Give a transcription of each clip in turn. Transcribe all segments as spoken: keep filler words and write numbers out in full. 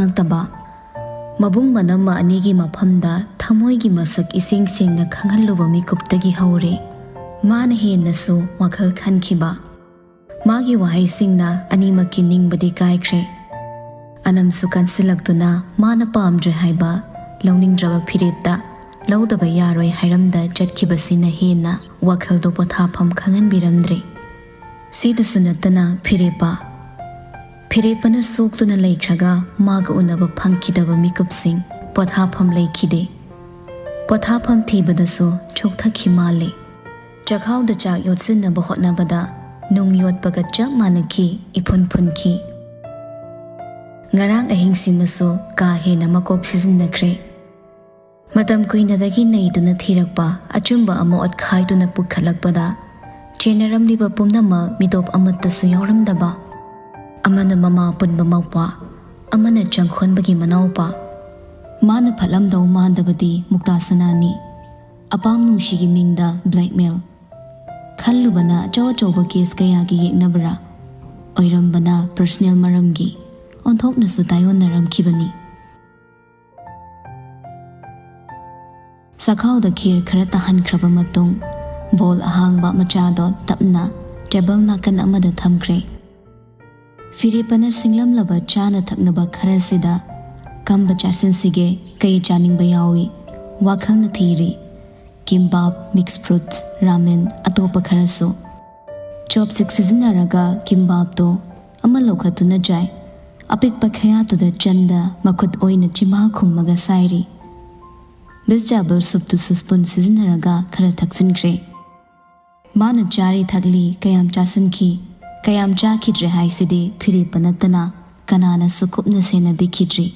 ꯅꯠꯇꯕ, ꯃꯕꯨꯡ ꯃꯅꯝꯃ ꯑꯅꯤꯒꯤ ꯃꯐꯝꯗ ꯊꯃꯣꯏꯒꯤ ꯃꯁꯛ ꯏꯁꯦꯡ ꯁꯦꯡꯅ ꯈꯪꯍꯜꯂꯨꯕ ꯃꯤꯀꯨꯞꯇꯒꯤ ꯍꯧꯔꯦ꯫ ꯃꯥꯅ ꯍꯦꯟꯅꯁꯨ ꯋꯥꯈꯜ ꯈꯟꯈꯤꯕ꯫ ꯃꯥꯒꯤ ꯋꯥꯍꯩꯁꯤꯡꯅ ꯑꯅꯤꯃꯛꯀꯤ ꯅꯤꯡꯕꯗꯤ ꯀꯥꯏꯈ꯭ꯔꯦ꯫ ꯑꯅꯝꯁꯨ ꯀꯟꯁꯤꯜꯂꯛꯇꯨꯅ ꯃꯥꯅ ꯄꯥꯝꯗ꯭ꯔꯦ ꯍꯥꯏꯕ, ꯂꯧꯅꯤꯡꯗ꯭ꯔꯕ ꯐꯤꯔꯦꯞꯇ ꯂꯧꯗꯕ ꯌꯥꯔꯣꯏ ꯍꯥꯏꯔꯝꯗ ꯆꯠꯈꯤꯕꯁꯤꯅ ꯍꯦꯟꯅ ꯋꯥꯈꯜꯗꯣ ꯄꯣꯊꯥꯐꯝ ꯈꯪꯍꯟꯕꯤꯔꯝꯗ꯭ꯔꯦ꯫ ꯁꯤꯗꯁꯨ ꯅꯠꯇꯅ ꯐꯤꯔꯦꯞꯄ, ꯐꯤꯔꯦꯞꯄꯅ ꯁꯣꯛꯇꯨꯅ ꯂꯩꯈ꯭ꯔꯒ ꯃꯥꯒ ꯎꯅꯕ ꯐꯪꯈꯤꯗꯕ ꯃꯤꯀꯨꯞꯁꯤꯡ ꯄꯣꯊꯥꯐꯝ ꯂꯩꯈꯤꯗꯦ꯫ ꯄꯣꯊꯥꯐꯝ ꯊꯤꯕꯗꯁꯨ ꯆꯣꯛꯊꯈꯤ ꯃꯥꯜꯂꯦ꯫ ꯆꯈꯥꯎꯗ ꯆꯥꯛ ꯌꯣꯠꯁꯤꯟꯅꯕ ꯍꯣꯠꯅꯕꯗ ꯅꯨꯡ ꯌꯣꯠꯄꯒ ꯆꯞ ꯃꯥꯟꯅꯈꯤ, ꯏꯐꯨꯟ ꯐꯨꯟꯈꯤ꯫ ꯉꯔꯥꯡ ꯑꯍꯤꯡꯁꯤꯃꯁꯨ ꯀꯥ ꯍꯦꯟꯅ ꯃꯀꯣꯛ ꯁꯤꯖꯤꯟꯅꯈ꯭ꯔꯦ꯫ ꯃꯇꯝ ꯀꯨꯏꯅꯗꯒꯤ ꯅꯩꯗꯨꯅ ꯊꯤꯔꯛꯄ ꯑꯆꯨꯝꯕ ꯑꯃ ꯑꯣꯠꯈꯥꯏꯗꯨꯅ ꯄꯨꯈꯠꯂꯛꯄꯗ, ꯆꯦꯟꯅꯔꯝꯂꯤꯕ ꯄꯨꯝꯅꯃꯛ ꯃꯤꯇꯣꯞ ꯑꯃꯠꯇꯁꯨ ꯌꯥꯎꯔꯝꯗꯕ꯫ ꯑꯃꯅ ꯃꯃꯥ ꯄꯨꯟꯕ ꯃꯧꯄ꯭ꯋꯥ, ꯑꯃꯅ ꯆꯪꯈꯣꯟꯕꯒꯤ ꯃꯅꯥꯎꯄꯥ꯫ ꯃꯥꯅ ꯐꯠꯂꯝꯗꯧ ꯃꯥꯟꯗꯕꯗꯤ ꯃꯨꯛꯇꯥ ꯁꯅꯥꯅꯤ꯫ ꯑꯄꯥꯝ ꯅꯨꯡꯁꯤꯒꯤ ꯃꯤꯡꯗ blackmail꯫ ꯈꯜꯂꯨꯕꯅ ꯑꯆꯧ ꯑꯆꯧꯕ case ꯀꯌꯥꯒꯤ ꯌꯦꯛꯅꯕ꯭ꯔꯥ? ꯑꯣꯏꯔꯝꯕꯅ personal ꯃꯔꯝꯒꯤ ꯑꯣꯟꯊꯣꯛꯅꯁꯨ ꯇꯥꯏꯑꯣꯟꯅꯔꯝꯈꯤꯕꯅꯤ꯫ ꯆꯥꯛꯈꯥꯎꯗ ꯈꯦꯔ ꯈꯔ ꯇꯥꯍꯟꯈ꯭ꯔꯕ ꯃꯇꯨꯡ, bowl ꯑꯍꯥꯡꯕ ꯃꯆꯥꯗꯣ ꯇꯞꯅ table ꯅꯥꯀꯟ ꯑꯃꯗ ꯊꯝꯈ꯭ꯔꯦ꯫ ꯐꯤꯔꯦꯞꯄꯅ ꯁꯤꯡꯂꯝꯂꯕ ꯆꯥꯅ ꯊꯛꯅꯕ ꯈꯔꯁꯤꯗ ꯀꯝꯕ ꯆꯥꯁꯤꯟꯁꯤꯒꯦ, ꯀꯩ ꯆꯥꯅꯤꯡꯕ ꯌꯥꯎꯏ, ꯋꯥꯈꯜꯅ ꯊꯤꯔꯤ꯫ Kimbap, mixed fruits, ramen, ꯑꯇꯣꯞꯄ ꯈꯔꯁꯨ꯫ Chopstick ꯁꯤꯖꯤꯟꯅꯔꯒ kimbapꯇꯣ ꯑꯃ ꯂꯧꯈꯠꯇꯨꯅ ꯆꯥꯏ꯫ ꯑꯄꯤꯛꯄ ꯈꯌꯥꯠꯇꯨꯗ ꯆꯟꯗ ꯃꯈꯨꯠ ꯑꯣꯏꯅ ꯆꯤꯝꯕꯥ ꯈꯨꯝꯃꯒ ꯁꯥꯏꯔꯤ꯫ Vegetable soupꯇꯨꯁꯨ spoon ꯁꯤꯖꯤꯟꯅꯔꯒ ꯈꯔ ꯊꯛꯆꯤꯟꯈ꯭ꯔꯦ꯫ ꯃꯥꯅ ꯆꯥꯔꯤ ꯊꯛꯂꯤ, ꯀꯌꯥꯝ ꯆꯥꯁꯤꯟꯈꯤ, ꯀꯌꯥꯝ ꯆꯥꯈꯤꯗ꯭ꯔꯦ ꯍꯥꯏꯁꯤꯗꯤ ꯐꯤꯔꯦꯞꯄ ꯅꯠꯇꯅ ꯀꯅꯥꯅꯁꯨ ꯀꯨꯞꯅ ꯁꯦꯟꯅꯕꯤꯈꯤꯗ꯭ꯔꯤ꯫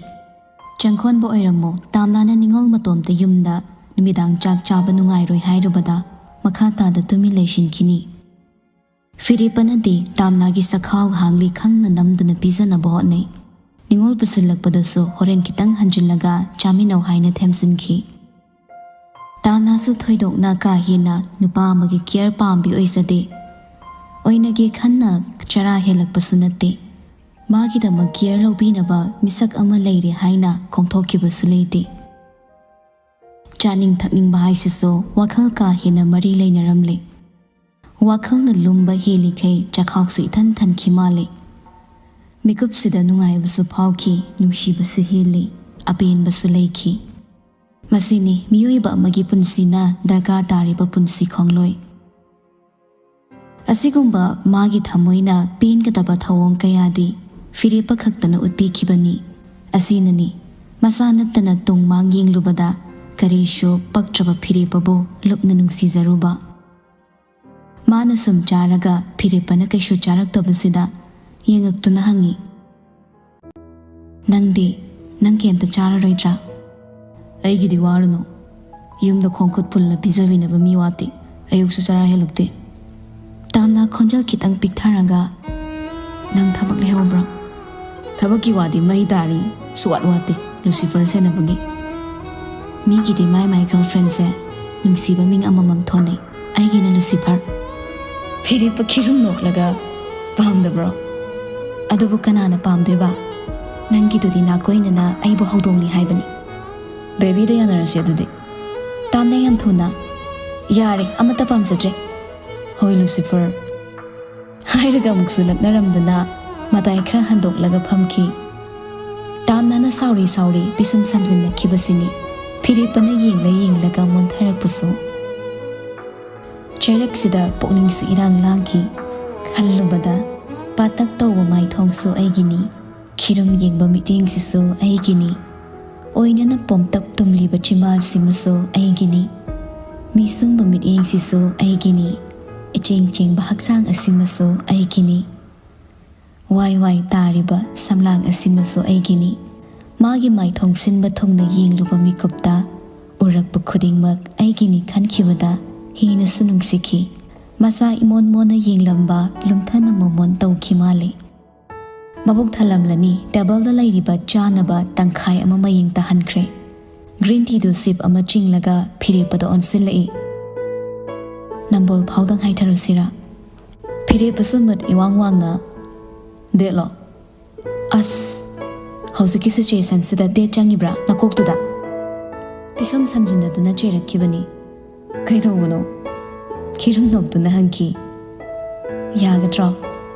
ꯆꯪꯈꯣꯟꯕ ꯑꯣꯏꯔꯝꯃꯣ, ꯇꯥꯝꯅꯥꯅ ꯅꯤꯉꯣꯜ ꯃꯇꯣꯝꯇ ꯌꯨꯝꯗ ꯅꯨꯃꯤꯗꯥꯡ ꯆꯥꯛ ꯆꯥꯕ ꯅꯨꯡꯉꯥꯏꯔꯣꯏ ꯍꯥꯏꯔꯨꯕꯗ ꯃꯈꯥ ꯇꯥꯗ ꯇꯨꯃꯤꯟ ꯂꯩꯁꯤꯟꯈꯤꯅꯤ꯫ ꯐꯤꯔꯦꯞꯄꯅꯗꯤ ꯇꯥꯝꯅꯥꯒꯤ ꯆꯈꯥꯎ ꯍꯥꯡꯂꯤ ꯈꯪꯅ ꯅꯝꯗꯨꯅ ꯄꯤꯖꯅꯕ ꯍꯣꯠꯅꯩ꯫ ꯅꯤꯉꯣꯜ ꯄꯨꯁꯤꯜꯂꯛꯄꯗꯁꯨ ꯍꯣꯔꯦꯟ ꯈꯤꯇꯪ ꯍꯟꯖꯤꯜꯂꯒ ꯆꯥꯃꯤꯟꯅꯧ ꯍꯥꯏꯅ ꯊꯦꯝꯖꯤꯟꯈꯤ꯫ ꯇꯥꯝꯅꯥꯁꯨ ꯊꯣꯏꯗꯣꯛꯅ ꯀꯥ ꯍꯦꯟꯅ ꯅꯨꯄꯥ ꯑꯃꯒꯤ care ꯄꯥꯝꯕꯤ ꯑꯣꯏꯖꯗꯦ꯫ ꯑꯣꯏꯅꯒꯦ ꯈꯟꯅ ꯆꯔꯥ ꯍꯦꯜꯂꯛꯄꯁꯨ ꯅꯠꯇꯦ꯫ ꯃꯥꯒꯤꯗꯃꯛ ꯀꯤꯌꯔ ꯂꯧꯕꯤꯅꯕ ꯃꯤꯁꯛ ꯑꯃ ꯂꯩꯔꯦ ꯍꯥꯏꯅ ꯈꯣꯡꯊꯣꯛꯈꯤꯕꯁꯨ ꯂꯩꯇꯦ꯫ ꯆꯥꯅꯤꯡ ꯊꯛꯅꯤꯡꯕ ꯍꯥꯏꯁꯤꯁꯨ ꯋꯥꯈꯜ ꯀꯥ ꯍꯦꯟꯅ ꯃꯔꯤ ꯂꯩꯅꯔꯝꯂꯦ꯫ ꯋꯥꯈꯜꯅ ꯂꯨꯝꯕ ꯍꯦꯜꯂꯤꯈꯩ ꯆꯈꯥꯎꯁꯨ ꯏꯊꯟ ꯊꯟꯈꯤ ꯃꯥꯜꯂꯦ꯫ ꯃꯤꯀꯨꯞꯁꯤꯗ ꯅꯨꯡꯉꯥꯏꯕꯁꯨ ꯐꯥꯎꯈꯤ, ꯅꯨꯡꯁꯤꯕꯁꯨ ꯍꯦꯜꯂꯤ, ꯑꯄꯦꯟꯕꯁꯨ ꯂꯩꯈꯤ꯫ ꯃꯁꯤꯅꯤ ꯃꯤꯑꯣꯏꯕ ꯑꯃꯒꯤ ꯄꯨꯟꯁꯤꯅ ꯗꯔꯀꯥꯔ ꯇꯥꯔꯤꯕ ꯄꯨꯟꯁꯤ ꯈꯣꯡꯂꯣꯏ꯫ ꯑꯁꯤꯒꯨꯝꯕ ꯃꯥꯒꯤ ꯊꯃꯣꯏꯅ ꯄꯦꯟꯒꯗꯕ ꯊꯧꯑꯣꯡ ꯀꯌꯥꯗꯤ ꯐꯤꯔꯦꯞꯄ ꯈꯛꯇꯅ ꯎꯠꯄꯤꯈꯤꯕꯅꯤ꯫ ꯑꯁꯤꯅꯅꯤ ꯃꯁꯥ ꯅꯠꯇꯅ ꯇꯨꯡ ꯃꯥꯡ ꯌꯦꯡꯂꯨꯕꯗ ꯀꯔꯤꯁꯨ ꯄꯛꯇ꯭ꯔꯕ ꯐꯤꯔꯦꯞꯄꯕꯨ ꯂꯨꯞꯅ ꯅꯨꯡꯁꯤꯖꯔꯨꯕ꯫ ꯃꯥꯅ ꯁꯨꯝ ꯆꯥꯔꯒ ꯐꯤꯔꯦꯞꯄꯅ ꯀꯩꯁꯨ ꯆꯥꯔꯛꯇꯕꯁꯤꯗ ꯌꯦꯡꯉꯛꯇꯨꯅ ꯍꯪꯉꯤ, "ꯅꯪꯗꯤ, ꯅꯪ ꯀꯩꯝꯇ ꯆꯥꯔꯔꯣꯏꯗ꯭ꯔꯥ?" "ꯑꯩꯒꯤꯗꯤ ꯋꯥꯔꯨꯅꯨ, ꯌꯨꯝꯗ ꯈꯣꯡ ꯈꯨꯠ ꯄꯨꯜꯂ ꯄꯤꯖꯕꯤꯅꯕ ꯃꯤ ꯋꯥꯠꯇꯦ, ꯑꯌꯨꯛꯁꯨ ꯆꯔꯥ ꯍꯦꯜꯂꯛꯇꯦ꯫" ꯇꯥꯝꯅ ꯈꯣꯟꯖꯦꯜ ꯈꯤꯇꯪ ꯄꯤꯛꯊꯔꯒ, "ꯅꯪ ꯊꯕꯛ ꯂꯩꯍꯧꯕ꯭ꯔꯣ?" "ꯊꯕꯛꯀꯤ ꯋꯥꯗꯤ ꯃꯩ ꯇꯥꯔꯤ, ꯁꯨꯋꯥꯠ ꯋꯥꯠꯇꯦ ꯂꯨꯁꯤꯐꯔ ꯁꯦꯟꯅꯕꯒꯤ꯫" ꯃꯤꯒꯤꯗꯤ ꯃꯥꯏ ꯃꯥꯏ ꯒꯔꯜꯐ꯭ꯔꯦꯟꯁꯦ ꯅꯨꯡꯁꯤꯕ ꯃꯤꯡ ꯑꯃꯃꯝ ꯊꯣꯟꯅꯩ, ꯑꯩꯒꯤꯅ ꯂꯨꯁꯤꯐꯔ꯫ ꯐꯤꯔꯦꯞꯄ ꯈꯤꯔꯨꯝ ꯅꯣꯛꯂꯒ, "ꯄꯥꯝꯗꯕ꯭ꯔꯣ? ꯑꯗꯨꯕꯨ ꯀꯅꯥꯅ ꯄꯥꯝꯗꯣꯏꯕ? ꯅꯪꯒꯤꯗꯨꯗꯤ ꯅꯥꯀꯣꯏꯅꯅ ꯑꯩꯕꯨ ꯍꯧꯗꯣꯡꯅꯤ ꯍꯥꯏꯕꯅꯤ꯫" "ꯕꯦꯕꯤꯗ ꯌꯥꯅꯔꯁꯤ ꯑꯗꯨꯗꯤ꯫" ꯇꯥꯝꯅ ꯌꯥꯝ ꯊꯨꯅ, "ꯌꯥꯔꯦ, ꯑꯃꯠꯇ ꯄꯥꯝꯖꯗ꯭ꯔꯦ꯫" "ꯍꯣꯏ ꯂꯨꯁꯤꯐꯔ꯫" ꯍꯥꯏꯔꯒ ꯑꯃꯨꯛꯁꯨ ꯂꯛꯅꯔꯝꯗꯨꯅ ꯃꯇꯥꯏ ꯈꯔ ꯍꯟꯗꯣꯛꯂꯒ ꯐꯝꯈꯤ꯫ ꯇꯥꯝꯅꯅ ꯁꯥꯎꯔꯤ ꯁꯥꯎꯔꯤ ꯄꯤꯁꯨꯝ ꯁꯝꯖꯤꯟꯅꯈꯤꯕꯁꯤꯅꯤ ꯐꯤꯔꯦꯞꯄꯅ ꯌꯦꯡꯂ ꯌꯦꯡꯂꯒ ꯃꯣꯟꯊꯔꯛꯄꯁꯨ꯫ ꯆꯩꯔꯛꯁꯤꯗ ꯄꯨꯛꯅꯤꯡꯁꯨ ꯏꯔꯥꯡ ꯂꯥꯡꯈꯤ꯫ ꯈꯜꯂꯨꯕꯗ ꯄꯥꯇꯛ ꯇꯧꯕ ꯃꯥꯏꯊꯣꯡꯁꯨ ꯑꯩꯒꯤꯅꯤ, ꯈꯤꯔꯨꯝ ꯌꯦꯡꯕ ꯃꯤꯠꯌꯦꯡꯁꯤꯁꯨ ꯑꯩꯒꯤꯅꯤ, ꯑꯣꯏꯅꯅ ꯄꯣꯝꯇꯞ ꯇꯨꯝꯂꯤꯕ ꯆꯤꯝꯕꯥꯜꯁꯤꯃꯁꯨ ꯑꯩꯒꯤꯅꯤ, ꯃꯤꯁꯨꯝꯕ ꯃꯤꯠꯌꯦꯡꯁꯤꯁꯨ ꯑꯩꯒꯤꯅꯤ, ꯏꯆꯦꯡ ꯆꯦꯡꯕ ꯍꯛꯆꯥꯡ ꯑꯁꯤꯃꯁꯨ ꯑꯩꯒꯤꯅꯤ꯫ ꯋꯥꯏ ꯋꯥꯏ ꯇꯥꯔꯤꯕ ꯁꯝꯂꯥꯡ ꯑꯁꯤꯃꯁꯨ ꯑꯩꯒꯤꯅꯤ꯫ ꯃꯥꯒꯤ ꯃꯥꯏꯊꯣꯡ ꯁꯤꯟꯕ ꯊꯨꯡꯅ ꯌꯦꯡꯂꯨꯕ ꯃꯤꯀꯨꯞꯇ ꯎꯔꯛꯄ ꯈꯨꯗꯤꯡꯃꯛ ꯑꯩꯒꯤꯅꯤ ꯈꯟꯈꯤꯕꯗ ꯍꯦꯟꯅꯁꯨ ꯅꯨꯡꯁꯤꯈꯤ꯫ ꯃꯁꯥ ꯏꯃꯣꯟ ꯃꯣꯟꯅ ꯌꯦꯡꯂꯝꯕ ꯂꯨꯝꯊꯅ ꯃꯣꯃꯣꯟ ꯇꯧꯈꯤ ꯃꯥꯜꯂꯤ꯫ ꯃꯕꯨꯛ ꯊꯜꯂꯝꯂꯅꯤ꯫ ꯇꯦꯕꯜꯗ ꯂꯩꯔꯤꯕ ꯆꯥꯅꯕ ꯇꯪꯈꯥꯏ ꯑꯃ ꯃꯌꯦꯡ ꯇꯥꯍꯟꯈ꯭ꯔꯦ꯫ ꯒ꯭ꯔꯤꯟ ꯇꯤꯗꯨ ꯁꯤꯞ ꯑꯃ ꯆꯤꯡꯂꯒ ꯐꯤꯔꯦꯞꯄꯗ ꯑꯣꯟꯁꯤꯜꯂꯛꯏ꯫ "ꯅꯝꯕꯣꯜ ꯐꯥꯎꯗꯪ ꯍꯥꯏꯊꯔꯨꯁꯤꯔꯥ?" ꯐꯤꯔꯦꯞꯄꯁꯨ ꯃꯨꯠ ꯏꯋꯥꯡ ꯋꯥꯡꯅ, "ꯗꯦꯠꯂꯣ?" ꯑꯁ, ꯍꯧꯖꯤꯛꯀꯤ ꯁꯤꯆꯨꯋꯦꯁꯟꯁꯤꯗ ꯗꯦꯠ ꯆꯪꯉꯤꯕ꯭ꯔꯥ ꯅꯀꯣꯛꯇꯨꯗ? ꯄꯤꯁꯨꯝ ꯁꯝꯖꯤꯟꯅꯗꯨꯅ ꯆꯩꯔꯛꯈꯤꯕꯅꯤ꯫ "ꯀꯩꯗꯧꯕꯅꯣ?" ꯈꯤꯔꯨꯝ ꯅꯣꯛꯇꯨꯅ ꯍꯪꯈꯤ꯫ "ꯌꯥꯒꯗ꯭ꯔꯣ?"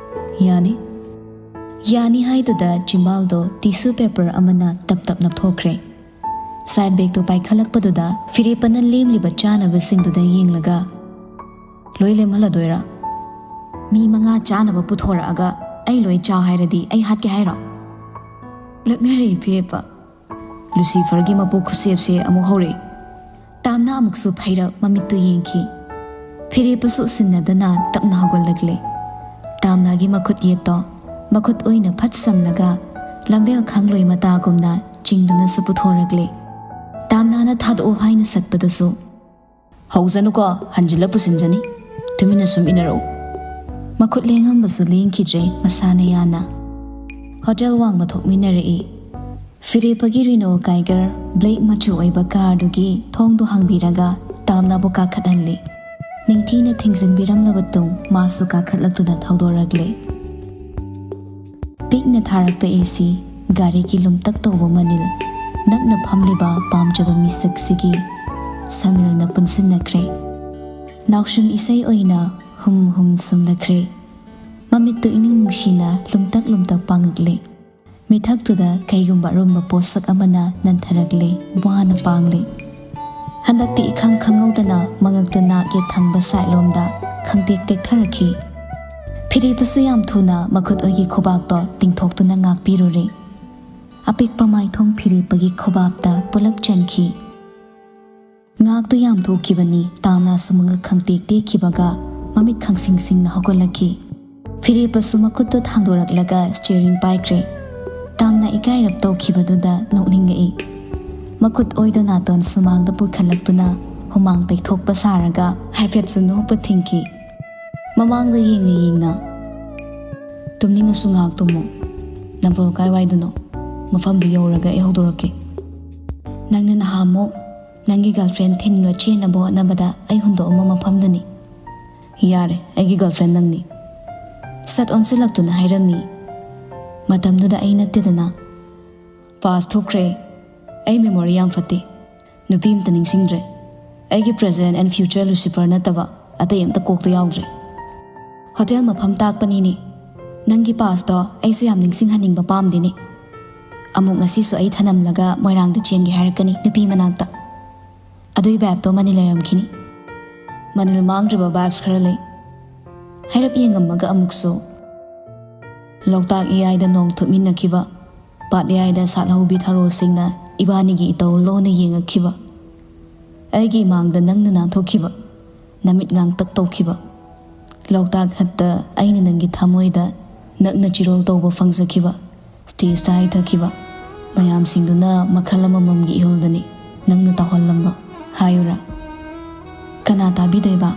"ꯌꯥꯅꯤ꯫" ꯌꯥꯅꯤ ꯍꯥꯏꯗꯨꯗ ꯆꯤꯝꯕꯥꯜꯗꯣ ꯇꯤꯁꯨ ꯄꯦꯄꯔ ꯑꯃꯅ ꯇꯞ ꯇꯞ ꯅꯞꯊꯣꯛꯈ꯭ꯔꯦ꯫ ꯁꯥꯏꯠ ꯕꯦꯒꯇꯨ ꯄꯥꯏꯈꯠꯂꯛꯄꯗꯨꯗ ꯐꯤꯔꯦꯞꯄꯅ ꯂꯦꯝꯂꯤꯕ ꯆꯥꯅꯕꯁꯤꯡꯗꯨꯗ ꯌꯦꯡꯂꯒ, "ꯂꯣꯏ ꯂꯦꯝꯍꯜꯂꯗꯣꯏꯔꯥ? ꯃꯤ ꯃꯉꯥ ꯆꯥꯅꯕ ꯄꯨꯊꯣꯔꯛꯑꯒ ꯑꯩ ꯂꯣꯏ ꯆꯥꯎ ꯍꯥꯏꯔꯗꯤ ꯑꯩ ꯍꯥꯠꯀꯦ ꯍꯥꯏꯔꯣ?" ꯂꯛꯅꯔꯦ ꯐꯤꯔꯦꯞꯄ꯫ ꯂꯨꯁꯤꯐꯔꯒꯤ ꯃꯄꯨ ꯈꯨꯠꯁꯦꯞꯁꯦ ꯑꯃꯨꯛ ꯍꯧꯔꯛꯏ꯫ ꯇꯥꯝꯅ ꯑꯃꯨꯛꯁꯨ ꯐꯩꯔꯞ ꯃꯃꯤꯠꯇꯨ ꯌꯦꯡꯈꯤ꯫ ꯐꯤꯔꯦꯞꯄꯁꯨ ꯎꯁꯤꯟꯅꯗꯅ ꯇꯞꯅ ꯍꯧꯒꯠꯂꯛꯂꯦ꯫ ꯇꯥꯝꯅꯥꯒꯤ ꯃꯈꯨꯠ ꯌꯦꯠꯇꯣ ꯃꯈꯨꯠ ꯑꯣꯏꯅ ꯐꯠ ꯁꯝꯂꯒ ꯂꯝꯕꯦꯜ ꯈꯪꯂꯣꯏ ꯃꯇꯥꯒꯨꯝꯅ ꯆꯤꯡꯗꯨꯅꯁꯨ ꯄꯨꯊꯣꯔꯛꯂꯦ꯫ ꯇꯥꯝꯅꯥꯅ "ꯊꯥꯗꯣꯛꯑꯣ" ꯍꯥꯏꯅ ꯁꯠꯄꯗꯁꯨ, "ꯍꯧꯖꯅꯨꯀꯣ, ꯍꯟꯖꯤꯜꯂ ꯄꯨꯁꯤꯟꯖꯅꯤ꯫ ꯇꯨꯃꯤꯟꯅ ꯁꯨꯝ ꯏꯟꯅꯔꯛꯎ꯫" ꯃꯈꯨꯠ ꯂꯦꯡꯉꯝꯕꯁꯨ ꯂꯦꯡꯈꯤꯗ꯭ꯔꯦ ꯃꯁꯥꯅ ꯌꯥꯅ꯫ ꯍꯣꯇꯦꯜ ꯋꯥꯡꯃ ꯊꯣꯛꯃꯤꯟꯅꯔꯛꯏ꯫ ꯐꯤꯔꯦꯞꯄꯒꯤ ꯔꯤꯅꯣꯜ ꯀꯥꯏꯒꯔ ꯕ꯭ꯂꯦꯛ ꯃꯆꯨ ꯑꯣꯏꯕ ꯀꯥꯔꯗꯨꯒꯤ ꯊꯣꯡꯗꯨ ꯍꯥꯡꯕꯤꯔꯒ ꯇꯥꯝꯅꯥꯕꯨ ꯀꯥꯈꯠꯍꯜꯂꯤ꯫ ꯅꯤꯡꯊꯤꯅ ꯊꯤꯡꯖꯤꯟꯕꯤꯔꯝꯂꯕ ꯇꯨꯡ ꯃꯥꯁꯨ ꯀꯥꯈꯠꯂꯛꯇꯨꯅ ꯊꯧꯗꯣꯔꯛꯂꯦ꯫ ꯄꯤꯛꯅ ꯊꯥꯔꯛꯄ ꯑꯦ ꯁꯤ, ꯒꯥꯔꯤꯒꯤ ꯂꯨꯝꯇꯛ ꯇꯧꯕ ꯃꯅꯤꯜ, ꯅꯛꯅ ꯐꯝꯂꯤꯕ ꯄꯥꯝꯖꯕ ꯃꯤꯁꯛꯁꯤꯒꯤ ꯁꯃꯤꯜꯅ ꯄꯨꯟꯁꯤꯟꯅꯈ꯭ꯔꯦ꯫ ꯅꯥꯎꯁꯨꯝ ꯏꯁꯩ ꯑꯣꯏꯅ ꯍꯨꯝ ꯍꯨꯝ ꯁꯨꯝꯂꯛꯈ꯭ꯔꯦ꯫ ꯃꯃꯤꯠꯇꯨ ꯏꯅꯨꯡ ꯅꯨꯡꯁꯤꯅ ꯂꯨꯝꯇꯛ ꯂꯨꯝꯇꯛ ꯄꯥꯡꯉꯛꯂꯦ꯫ ꯃꯤꯊꯛꯇꯨꯗ ꯀꯩꯒꯨꯝꯕ ꯑꯔꯨꯝꯕ ꯄꯣꯠꯁꯛ ꯑꯃꯅ ꯅꯟꯊꯔꯛꯂꯦ, ꯋꯥꯅ ꯄꯥꯡꯂꯦ꯫ ꯍꯟꯗꯛꯇꯤ ꯏꯈꯪ ꯈꯪꯍꯧꯗꯅ ꯃꯉꯛꯇꯨ ꯅꯥꯛ ꯌꯦꯠ ꯊꯪꯕ ꯁꯥꯏꯠꯂꯣꯝꯗ ꯈꯪꯇꯦꯛ ꯇꯦꯛꯊꯔꯛꯈꯤ꯫ ꯐꯤꯔꯦꯞꯄꯁꯨ ꯌꯥꯝ ꯊꯨꯅ ꯃꯈꯨꯠ ꯑꯣꯏꯒꯤ ꯈꯨꯕꯥꯛꯇꯣ ꯇꯤꯡꯊꯣꯛꯇꯨꯅ ꯉꯥꯛꯄꯤꯔꯨꯔꯦ꯫ ꯑꯄꯤꯛꯄ ꯃꯥꯏꯊꯣꯡ ꯐꯤꯔꯦꯞꯄꯒꯤ ꯈꯨꯕꯥꯛꯇ ꯄꯨꯂꯞ ꯆꯟꯈꯤ꯫ ꯉꯥꯛꯇꯨ ꯌꯥꯝ ꯊꯨꯈꯤꯕꯅꯤ, ꯇꯥꯝꯅꯥꯁꯨ ꯃꯉꯛ ꯈꯪꯇꯦꯛ ꯇꯦꯛꯈꯤꯕꯒ ꯃꯃꯤꯠ ꯈꯪꯁꯤꯡ ꯁꯤꯡꯅ ꯍꯧꯒꯠꯂꯛꯈꯤ꯫ ꯐꯤꯔꯦꯞꯄꯁꯨ ꯃꯈꯨꯠꯇꯨ ꯊꯥꯡꯗꯣꯔꯛꯂꯒ ꯁ꯭ꯇꯤꯌꯔꯤꯡ ꯄꯥꯏꯈ꯭ꯔꯦ꯫ ꯇꯥꯝꯅ ꯏꯀꯥꯏꯔꯞ ꯇꯧꯈꯤꯕꯗꯨꯗ ꯅꯣꯛꯅꯤꯡꯉꯛꯏ꯫ ꯃꯈꯨꯠ ꯑꯣꯏꯗꯣ ꯅꯥꯇꯣꯟ ꯁꯨꯃꯥꯡꯗ ꯄꯨꯈꯠꯂꯛꯇꯨꯅ ꯍꯨꯃꯥꯡ ꯇꯩꯊꯣꯛꯄ ꯁꯥꯔꯒ ꯍꯥꯏꯐꯦꯠꯁꯨ ꯅꯣꯛꯄ ꯊꯤꯡꯈꯤ꯫ ꯃꯃꯥꯡꯗ ꯌꯦꯡꯅ ꯌꯦꯡꯅ, "ꯇꯨꯝꯅꯤꯡꯉꯁꯨ ꯉꯥꯏꯍꯥꯛ ꯇꯨꯝꯃꯣ꯫ ꯅꯝꯕꯣꯜ ꯀꯥꯏꯋꯥꯏꯗꯅꯣ? ꯃꯐꯝꯗꯨ ꯌꯧꯔꯒ ꯑꯩ ꯍꯧꯗꯣꯔꯛꯀꯦ꯫" "ꯅꯪꯅ ꯅꯍꯥꯟꯃꯨꯛ ꯅꯪꯒꯤ ꯒꯔꯜꯐ꯭ꯔꯦꯟ ꯊꯤꯟꯕ ꯆꯦꯟꯅꯕ ꯍꯣꯠꯅꯕꯗ ꯑꯩ ꯍꯨꯟꯗꯣꯛꯑꯝꯕ ꯃꯐꯝꯗꯨꯅꯤ꯫" "ꯌꯥꯔꯦ, ꯑꯩꯒꯤ ꯒꯔꯜꯐ꯭ꯔꯦꯟ ꯅꯪꯅꯤ꯫" ꯁꯠ ꯑꯣꯟꯁꯤꯜꯂꯛꯇꯨꯅ ꯍꯥꯏꯔꯝꯃꯤ꯫ ꯃꯇꯝꯗꯨꯗ ꯑꯩ ꯅꯠꯇꯦꯗꯅ꯫ ꯄꯥꯁ ꯊꯣꯛꯈ꯭ꯔꯦ꯫ ꯑꯩ ꯃꯦꯃꯣꯔꯤ ꯌꯥꯝ ꯐꯠꯇꯦ꯫ ꯅꯨꯄꯤ ꯑꯝꯇ ꯅꯤꯡꯁꯤꯡꯗ꯭ꯔꯦ꯫ ꯑꯩꯒꯤ ꯄ꯭ꯔꯦꯖꯦꯟ ꯑꯦꯟ ꯐ꯭ꯌꯨꯆꯔ ꯂꯨꯁꯤꯐꯔ ꯅꯠꯇꯕ ꯑꯇꯩ ꯑꯝꯇ ꯀꯣꯛꯇ ꯌꯥꯎꯗ꯭ꯔꯦ꯫ ꯍꯣꯇꯦꯜ ꯃꯐꯝ ꯇꯥꯛꯄꯅꯤꯅꯦ꯫ ꯅꯪꯒꯤ ꯄꯥꯁꯇꯣ ꯑꯩꯁꯨ ꯌꯥꯝ ꯅꯤꯡꯁꯤꯡꯍꯟꯅꯤꯡꯕ ꯄꯥꯝꯗꯦꯅꯦ꯫ ꯑꯃꯨꯛ ꯉꯁꯤꯁꯨ ꯑꯩ ꯊꯅꯝꯂꯒ ꯃꯣꯏꯔꯥꯡꯗ ꯆꯦꯟꯒꯦ ꯍꯥꯏꯔꯛꯀꯅꯤ ꯅꯨꯄꯤ ꯃꯅꯥꯛꯇ꯫ ꯑꯗꯨꯏ ꯚꯥꯏꯞꯇꯣ ꯃꯅꯤ ꯂꯩꯔꯝꯈꯤꯅꯤ꯫ ꯃꯅꯤꯜ ꯃꯥꯡꯗ꯭ꯔꯤꯕ ꯚꯥꯏꯞꯁ ꯈꯔ ꯂꯩ꯫ ꯍꯥꯏꯔꯞ ꯌꯦꯡꯉꯝꯃꯒ ꯑꯃꯨꯛꯁꯨ꯫ ꯂꯣꯛꯇꯥꯛ ꯏꯌꯥꯏꯗ ꯅꯣꯡ ꯊꯨꯞꯃꯤꯟꯅꯈꯤꯕ, ꯄꯥꯠ ꯏꯌꯥꯏꯗ ꯁꯥꯠꯍꯧꯕꯤ ꯊꯔꯣꯁꯤꯡꯅ ꯏꯕꯥꯅꯤꯒꯤ ꯏꯇꯧ ꯂꯣꯟꯅ ꯌꯦꯡꯉꯛꯈꯤꯕ, ꯑꯩꯒꯤ ꯏꯃꯥꯡꯗ ꯅꯪꯅ ꯅꯥꯟꯊꯣꯛꯈꯤꯕ, ꯅꯃꯤꯠ ꯉꯥꯡꯇꯛ ꯇꯧꯈꯤꯕ, ꯂꯣꯛꯇꯥꯛ ꯍꯠꯇ ꯑꯩꯅ ꯅꯪꯒꯤ ꯊꯃꯣꯏꯗ ꯅꯛꯅ ꯆꯤꯔꯣꯜ ꯇꯧꯕ ꯐꯪꯖꯈꯤꯕ, ꯁ꯭ꯇꯦꯖꯇ ꯍꯥꯏꯊꯈꯤꯕ, ꯃꯌꯥꯝꯁꯤꯡꯗꯨꯅ ꯃꯈꯜ ꯑꯃꯃꯝꯒꯤ ꯏꯍꯨꯜꯗꯅꯤ ꯅꯪꯅ ꯇꯧꯍꯜꯂꯝꯕ꯫ ꯍꯥꯏꯌꯨꯔꯥ? ꯀꯅꯥ ꯇꯥꯕꯤꯗꯣꯏꯕ?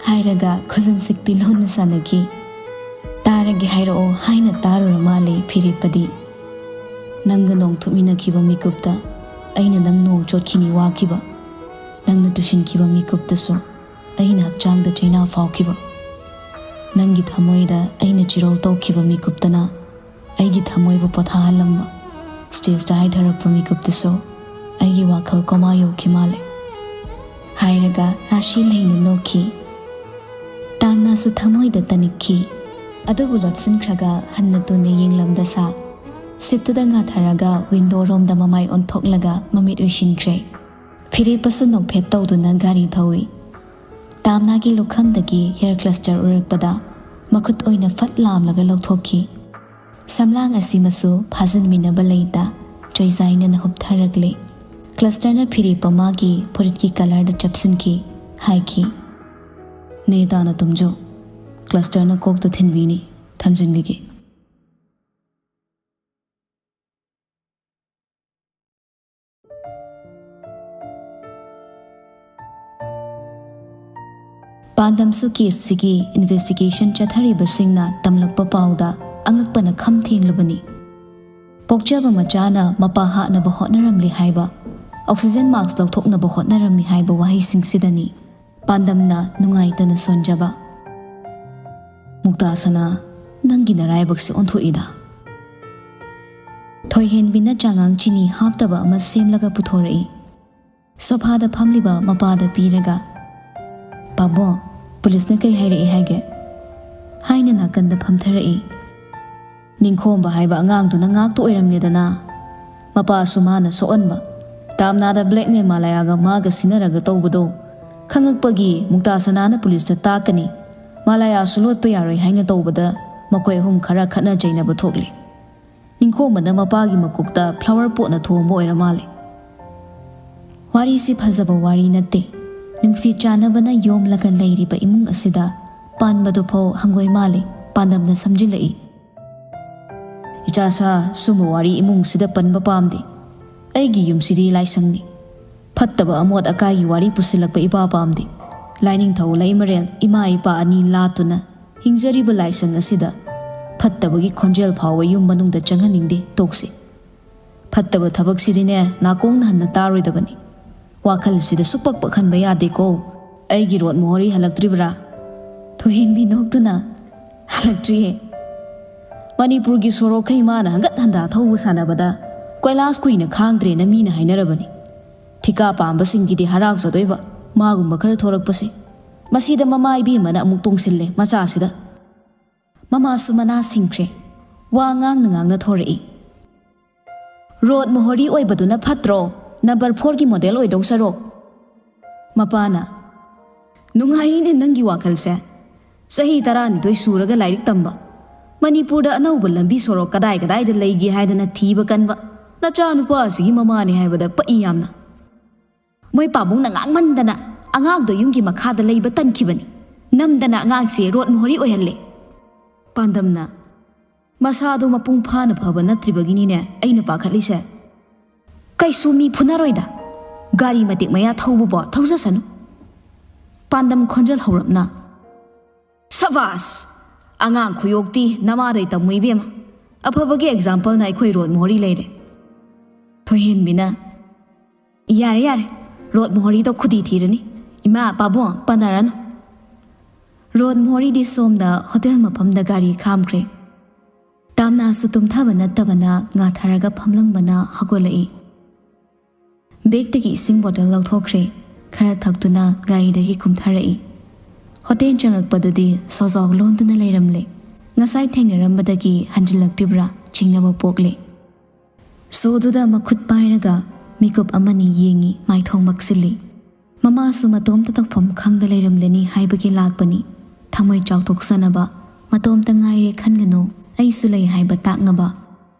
ꯍꯥꯏꯔꯒ ꯈꯨꯖꯤꯟ ꯁꯤꯛꯄꯤ ꯂꯣꯟꯅ ꯁꯥꯟꯅꯈꯤ꯫ ꯇꯥꯔꯒꯦ ꯍꯥꯏꯔꯛꯑꯣ ꯍꯥꯏꯅ ꯇꯥꯔꯨꯔ ꯃꯥꯜꯂꯦ ꯐꯤꯔꯦꯞꯄꯗꯤ꯫ ꯅꯪꯒ ꯅꯣꯡ ꯊꯨꯞꯃꯤꯟꯅꯈꯤꯕ ꯃꯤꯀꯨꯞꯇ ꯑꯩꯅ ꯅꯪ ꯅꯣꯡ ꯆꯣꯠꯈꯤꯅꯤ ꯋꯥꯈꯤꯕ, ꯅꯪꯅ ꯇꯨꯁꯤꯟꯈꯤꯕ ꯃꯤꯀꯨꯞꯇꯁꯨ ꯑꯩꯅ ꯍꯛꯆꯥꯡꯗ ꯆꯩꯅꯥ ꯐꯥꯎꯈꯤꯕ, ꯅꯪꯒꯤ ꯊꯃꯣꯏꯗ ꯑꯩꯅ ꯆꯤꯔꯣꯜ ꯇꯧꯈꯤꯕ ꯃꯤꯀꯨꯞꯇꯅ ꯑꯩꯒꯤ ꯊꯃꯣꯏꯕꯨ ꯄꯣꯊꯥꯍꯜꯂꯝꯕ, ꯁ꯭ꯇꯦꯖꯇ ꯍꯥꯏꯊꯔꯛꯄ ꯃꯤꯀꯨꯞꯇꯁꯨ ꯑꯩꯒꯤ ꯋꯥꯈꯜ ꯀꯣꯃꯥ ꯌꯧꯈꯤ ꯃꯥꯜꯂꯦ꯫ ꯍꯥꯏꯔꯒ ꯔꯥꯁꯤ ꯂꯩꯅ ꯅꯣꯛꯈꯤ꯫ ꯇꯥꯝꯅꯥꯁꯨ ꯊꯃꯣꯏꯗ ꯇꯅꯤꯛꯈꯤ꯫ ꯑꯗꯨꯕꯨ ꯂꯣꯠꯁꯤꯟꯈ꯭ꯔꯒ ꯍꯟꯅ ꯇꯨꯅ ꯌꯦꯡꯂꯝꯗ ꯁꯥ, ꯁꯤꯠꯇꯨꯗ ꯉꯥꯊꯔꯒ ꯋꯤꯟꯗꯣ ꯔꯣꯝꯗ ꯃꯃꯥꯏ ꯑꯣꯟꯊꯣꯛꯂꯒ ꯃꯃꯤꯠ ꯎꯏꯁꯤꯟꯈ꯭ꯔꯦ꯫ ꯐꯤꯔꯦꯞꯄꯁꯨ ꯅꯣꯛꯐꯦꯠ ꯇꯧꯗꯨꯅ ꯒꯥꯔꯤ ꯊꯧꯏ꯫ ꯇꯥꯝꯅꯥꯒꯤ ꯂꯨꯈꯝꯗꯒꯤ ꯍꯤꯌꯔ ꯀ꯭ꯂꯁꯇꯔ ꯎꯔꯛꯄꯗ ꯃꯈꯨꯠ ꯑꯣꯏꯅ ꯐꯠ ꯂꯥꯝꯂꯒ ꯂꯧꯊꯣꯛꯈꯤ꯫ ꯁꯝꯂꯥꯡ ꯑꯁꯤꯃꯁꯨ ꯐꯥꯖꯤꯟꯃꯤꯟꯅꯕ ꯂꯩꯇ ꯆꯣꯏꯖꯥꯏꯅꯅ ꯍꯨꯞꯊꯔꯛꯂꯦ꯫ ꯀ꯭ꯂꯁꯇꯔꯅ ꯐꯤꯔꯦꯞꯄ ꯃꯥꯒꯤ ꯐꯨꯔꯤꯠꯀꯤ ꯀꯂꯔꯗ ꯆꯞꯁꯤꯟꯈꯤ꯫ ꯍꯥꯏꯈꯤ, "ꯅꯦ ꯇꯥꯅ ꯇꯨꯝꯖꯧ꯫ ꯀ꯭ꯂꯁꯇꯔꯅ ꯀꯣꯛꯇ ꯊꯤꯟꯕꯤꯅꯤ꯫ ꯊꯝꯖꯤꯟꯈꯤꯒꯦ꯫" ꯄꯥꯟꯗꯝꯁꯨ ꯀꯦꯁꯁꯤꯒꯤ ꯏꯟꯚꯦꯁꯇꯤꯒꯦꯁꯟ ꯆꯠꯊꯔꯤꯕꯁꯤꯡꯅ ꯇꯝꯂꯛꯄ ꯄꯥꯎꯗ ꯑꯉꯛꯄꯅ ꯈꯝ ꯊꯦꯡꯂꯕꯅꯤ꯫ ꯄꯣꯛꯆꯕ ꯃꯆꯥꯅ ꯃꯄꯥ ꯍꯥꯠꯅꯕ ꯍꯣꯠꯅꯔꯝꯂꯤ ꯍꯥꯏꯕ, ꯑꯣꯛꯁꯤꯖꯦꯟ ꯃꯥꯛꯁ ꯂꯧꯊꯣꯛꯅꯕ ꯍꯣꯠꯅꯔꯝꯃꯤ ꯍꯥꯏꯕ ꯋꯥꯍꯩꯁꯤꯡꯁꯤꯗꯅꯤ ꯄꯥꯟꯗꯝꯅ ꯅꯨꯡꯉꯥꯏꯇꯅ ꯁꯣꯟꯖꯕ꯫ "ꯃꯨꯛꯇꯥ ꯁꯅꯥ, ꯅꯪꯒꯤ ꯅꯔꯥꯏꯕꯛꯁꯦ ꯑꯣꯟꯊꯣꯛꯏꯗ꯫ ꯊꯣꯏꯍꯦꯟꯕꯤꯅ ꯆꯉꯥꯡ ꯆꯤꯅꯤ ꯍꯥꯞꯇꯕ ꯑꯃ ꯁꯦꯝꯂꯒ ꯄꯨꯊꯣꯔꯛꯏ꯫ ꯁꯣꯐꯥꯗ ꯐꯝꯂꯤꯕ ꯃꯄꯥꯗ ꯄꯤꯔꯒ, "ꯄꯥꯕꯣ, ꯄꯨꯂꯤꯁꯅ ꯀꯩ ꯍꯥꯏꯔꯛꯏ ꯍꯥꯏꯒꯦ?" ꯍꯥꯏꯅ ꯅꯥꯀꯟꯗ ꯐꯝꯊꯔꯛꯏ꯫ "ꯅꯤꯡꯈꯣꯝꯕ ꯍꯥꯏꯕ ꯑꯉꯥꯡꯗꯨꯅ ꯉꯥꯛꯇ ꯑꯣꯏꯔꯝꯃꯦꯗꯅ꯫ ꯃꯄꯥꯁꯨ ꯃꯥꯅ ꯁꯣꯛꯍꯟꯕ꯫ ꯇꯥꯝꯅꯥꯗ blackmail ꯃꯥꯂꯥꯌꯥꯒ ꯃꯥꯒ ꯁꯤꯟꯅꯔꯒ ꯇꯧꯕꯗꯣ ꯈꯪꯉꯛꯄꯒꯤ ꯃꯨꯛꯇꯥ ꯁꯅꯥꯅ ꯄꯨꯂꯤꯁꯇ ꯇꯥꯛꯀꯅꯤ, ꯃꯥꯂꯥꯌꯥꯁꯨ ꯂꯣꯠꯄ ꯌꯥꯔꯣꯏ ꯍꯥꯏꯅ ꯇꯧꯕꯗ ꯃꯈꯣꯏ ꯑꯍꯨꯝ ꯈꯔ ꯈꯠꯅ ꯆꯩꯅꯕ ꯊꯣꯛꯂꯦ꯫ ꯅꯤꯡꯈꯣꯝꯕꯅ ꯃꯄꯥꯒꯤ ꯃꯀꯣꯛꯇ flower potꯅ ꯊꯣꯝꯕ ꯑꯣꯏꯔ ꯃꯥꯜꯂꯦ꯫" ꯋꯥꯔꯤꯁꯤ ꯐꯖꯕ ꯋꯥꯔꯤ ꯅꯠꯇꯦ꯫ ꯅꯨꯡꯁꯤ ꯆꯥꯟꯅꯕꯅ ꯌꯣꯝꯂꯒ ꯂꯩꯔꯤꯕ ꯏꯃꯨꯡ ꯑꯁꯤꯗ ꯄꯥꯟꯕꯗꯨ ꯐꯥꯎ ꯍꯪꯒꯣꯏ ꯃꯥꯜꯂꯤ, ꯄꯥꯟꯗꯝꯅ ꯁꯝꯖꯤꯜꯂꯛꯏ꯫ "ꯏꯆꯥꯁꯥ, ꯁꯨꯝꯕ ꯋꯥꯔꯤ ꯏꯃꯨꯡꯁꯤꯗ ꯄꯟꯕ ꯄꯥꯝꯗꯦ꯫ ꯑꯩꯒꯤ ꯌꯨꯝꯁꯤꯗꯤ ꯂꯥꯏꯁꯪꯅꯤ꯫ ꯐꯠꯇꯕ ꯑꯃꯣꯠ ꯑꯀꯥꯏꯒꯤ ꯋꯥꯔꯤ ꯄꯨꯁꯤꯜꯂꯛꯄ ꯏꯄꯥ ꯄꯥꯝꯗꯦ꯫ ꯂꯥꯏꯅꯤꯡꯊꯧ ꯂꯩꯃꯔꯦꯜ ꯏꯃꯥ ꯏꯄꯥ ꯑꯅꯤ ꯂꯥꯠꯇꯨꯅ ꯍꯤꯡꯖꯔꯤꯕ ꯂꯥꯏꯁꯪ ꯑꯁꯤꯗ ꯐꯠꯇꯕꯒꯤ ꯈꯣꯟꯖꯦꯜ ꯐꯥꯎꯕ ꯌꯨꯝ ꯃꯅꯨꯡꯗ ꯆꯪꯍꯟꯅꯤꯡꯗꯦ꯫ ꯇꯣꯛꯁꯤ꯫ ꯐꯠꯇꯕ ꯊꯕꯛꯁꯤꯗꯤꯅꯦ, ꯅꯥꯀꯣꯡꯅ ꯍꯟꯅ ꯇꯥꯔꯣꯏꯗꯕꯅꯤ꯫ ꯋꯥꯈꯜꯁꯤꯗ ꯁꯨꯛꯄꯛ ꯄꯛꯍꯟꯕ ꯌꯥꯗꯦꯀꯣ꯫ ꯑꯩꯒꯤ ꯔꯣꯠ ꯃꯣꯍꯣꯔꯤ ꯍꯜꯂꯛꯇ꯭ꯔꯤꯕ꯭ꯔꯥ?" ꯊꯣꯏꯍꯦꯟꯕꯤ ꯅꯣꯛꯇꯨꯅ, "ꯍꯜꯂꯛꯇ꯭ꯔꯤꯌꯦ꯫ ꯃꯅꯤꯄꯨꯔꯒꯤ ꯁꯣꯔꯣꯛꯈꯩ ꯃꯥꯅ ꯍꯟꯒꯠ ꯍꯟꯗꯥ ꯊꯧꯕ ꯁꯥꯟꯅꯕꯗ ꯀꯣꯏꯂꯥꯁ ꯀꯨꯏꯅ ꯈꯥꯡꯗ꯭ꯔꯦꯅ ꯃꯤꯅ ꯍꯥꯏꯅꯔꯕꯅꯤ꯫ ꯊꯤꯀꯥ ꯄꯥꯝꯕꯁꯤꯡꯒꯤꯗꯤ ꯍꯔꯥꯎꯖꯗꯣꯏꯕ ꯃꯥꯒꯨꯝꯕ ꯈꯔ ꯊꯣꯔꯛꯄꯁꯦ꯫ ꯃꯁꯤꯗ ꯃꯃꯥ ꯏꯕꯦꯝꯃꯅ ꯑꯃꯨꯛ ꯇꯣꯡꯁꯤꯜꯂꯦ ꯃꯆꯥꯁꯤꯗ꯫" ꯃꯃꯥꯁꯨ ꯃꯅꯥ ꯁꯤꯡꯈ꯭ꯔꯦ꯫ ꯋꯥ ꯉꯥꯡꯅ ꯉꯥꯡꯅ ꯊꯣꯔꯛꯏ꯫ "ꯔꯣꯠ ꯃꯣꯍꯣꯔꯤ ꯑꯣꯏꯕꯗꯨꯅ ꯐꯠꯇ꯭ꯔꯣ, number fourꯒꯤ model ꯑꯣꯏꯗꯧ ꯁꯔꯨꯛ?" ꯃꯄꯥꯅ, "ꯅꯨꯡꯉꯥꯏꯅꯦ ꯅꯪꯒꯤ ꯋꯥꯈꯜꯁꯦ꯫ ꯆꯍꯤ ꯇꯔꯥꯅꯤꯊꯣꯏ ꯁꯨꯔꯒ ꯂꯥꯏꯔꯤꯛ ꯇꯝꯕ, ꯃꯅꯤꯄꯨꯔꯗ ꯑꯅꯧꯕ ꯂꯝꯕꯤ ꯁꯣꯔꯣꯛ ꯀꯗꯥꯏ ꯀꯗꯥꯏꯗ ꯂꯩꯒꯦ ꯍꯥꯏꯗꯅ ꯊꯤꯕ ꯀꯟꯕ ꯅꯆꯥꯅꯨꯄꯥ ꯑꯁꯤꯒꯤ ꯃꯃꯥꯅꯤ ꯍꯥꯏꯕꯗ ꯄꯛꯏ ꯌꯥꯝꯅ꯫ ꯃꯣꯏ ꯄꯥꯕꯨꯡꯅ ꯉꯥꯡꯃꯟꯗꯅ ꯑꯉꯥꯡꯗꯣ ꯌꯨꯝꯒꯤ ꯃꯈꯥꯗ ꯂꯩꯕ ꯇꯟꯈꯤꯕꯅꯤ꯫ ꯅꯝꯗꯅ ꯑꯉꯥꯡꯁꯦ ꯔꯣꯠ ꯃꯣꯍꯣꯔꯤ ꯑꯣꯏꯍꯜꯂꯦ꯫" ꯄꯥꯟꯗꯝꯅ, "ꯃꯁꯥꯗꯣ ꯃꯄꯨꯡ ꯐꯥꯅ ꯐꯕ ꯅꯠꯇ꯭ꯔꯤꯕꯒꯤꯅꯤꯅꯦ ꯑꯩꯅ ꯄꯥꯈꯠꯂꯤꯁꯦ꯫ ꯀꯩꯁꯨ ꯃꯤ ꯐꯨꯅꯔꯣꯏꯗ꯫ ꯒꯥꯔꯤ ꯃꯇꯦꯛ ꯃꯌꯥ ꯊꯧꯕꯕꯣ ꯊꯧꯖꯁꯅꯨ꯫" ꯄꯥꯟꯗꯝ ꯈꯣꯟꯖꯦꯜ ꯍꯧꯔꯞꯅ, "ꯁꯕꯥꯁ! ꯑꯉꯥꯡ ꯈꯨꯌꯣꯛꯇꯤ ꯅꯃꯥꯗꯩ ꯇꯝꯃꯨ ꯏꯕꯦꯝꯃ꯫ ꯑꯐꯕꯒꯤ exampleꯅ ꯑꯩꯈꯣꯏ ꯔꯣꯠ ꯃꯣꯍꯣꯔꯤ ꯂꯩꯔꯦ꯫" ꯊꯣꯏꯍꯦꯟꯕꯤꯅ, "ꯌꯥꯔꯦ, ꯌꯥꯔꯦ, ꯔꯣꯠ ꯃꯣꯍꯣꯔꯤꯗꯣ ꯈꯨꯗꯤ ꯊꯤꯔꯅꯤ꯫ ꯏꯃꯥ, ꯄꯥꯕꯨꯡ, ꯄꯟꯅꯔꯅꯨ꯫" ꯔꯣꯠ ꯃꯣꯍꯣꯔꯤꯗꯤ ꯁꯣꯝꯗ ꯍꯣꯇꯦꯜ ꯃꯐꯝꯗ ꯒꯥꯔꯤ ꯈꯥꯝꯈ꯭ꯔꯦ꯫ ꯇꯥꯝꯅꯥꯁꯨ ꯇꯨꯝꯊꯕ ꯅꯠꯇꯕꯅ ꯉꯥꯊꯔꯒ ꯐꯝꯂꯝꯕꯅ ꯍꯧꯒꯠꯂꯛꯏ꯫ ꯕꯦꯒꯇꯒꯤ ꯏꯁꯤꯡ ꯕꯣꯇꯜ ꯂꯧꯊꯣꯛꯈ꯭ꯔꯦ꯫ ꯈꯔ ꯊꯛꯇꯨꯅ ꯒꯥꯔꯤꯗꯒꯤ ꯀꯨꯝꯊꯔꯛꯏ꯫ ꯍꯣꯇꯦꯜ ꯆꯪꯉꯛꯄꯗꯗꯤ ꯁꯣꯖꯥꯎ ꯂꯣꯟꯗꯨꯅ ꯂꯩꯔꯝꯂꯦ꯫ ꯉꯁꯥꯏ ꯊꯦꯡꯅꯔꯝꯕꯗꯒꯤ ꯍꯟꯖꯤꯜꯂꯛꯇ꯭ꯔꯤꯕ꯭ꯔꯥ ꯆꯤꯡꯅꯕ ꯄꯣꯛꯂꯦ꯫ ꯁꯣꯗꯨꯗ ꯃꯈꯨꯠ ꯄꯥꯏꯔꯒ ꯃꯤꯀꯨꯞ ꯑꯃꯅꯤ ꯌꯦꯡꯉꯤ, ꯃꯥꯏꯊꯣꯡ ꯃꯛꯁꯤꯜꯂꯤ꯫ ꯃꯃꯥꯁꯨ ꯃꯇꯣꯝꯇ ꯇꯧꯐꯝ ꯈꯪꯗ ꯂꯩꯔꯝꯂꯅꯤ ꯍꯥꯏꯕꯒꯤ ꯂꯥꯛꯄꯅꯤ꯫ ꯊꯃꯣꯏ ꯆꯥꯎꯊꯣꯛꯆꯅꯕ꯫ ꯃꯇꯣꯝꯇ ꯉꯥꯏꯔꯦ ꯈꯟꯒꯅꯨ, ꯑꯩꯁꯨ ꯂꯩ ꯍꯥꯏꯕ ꯇꯥꯛꯅꯕ꯫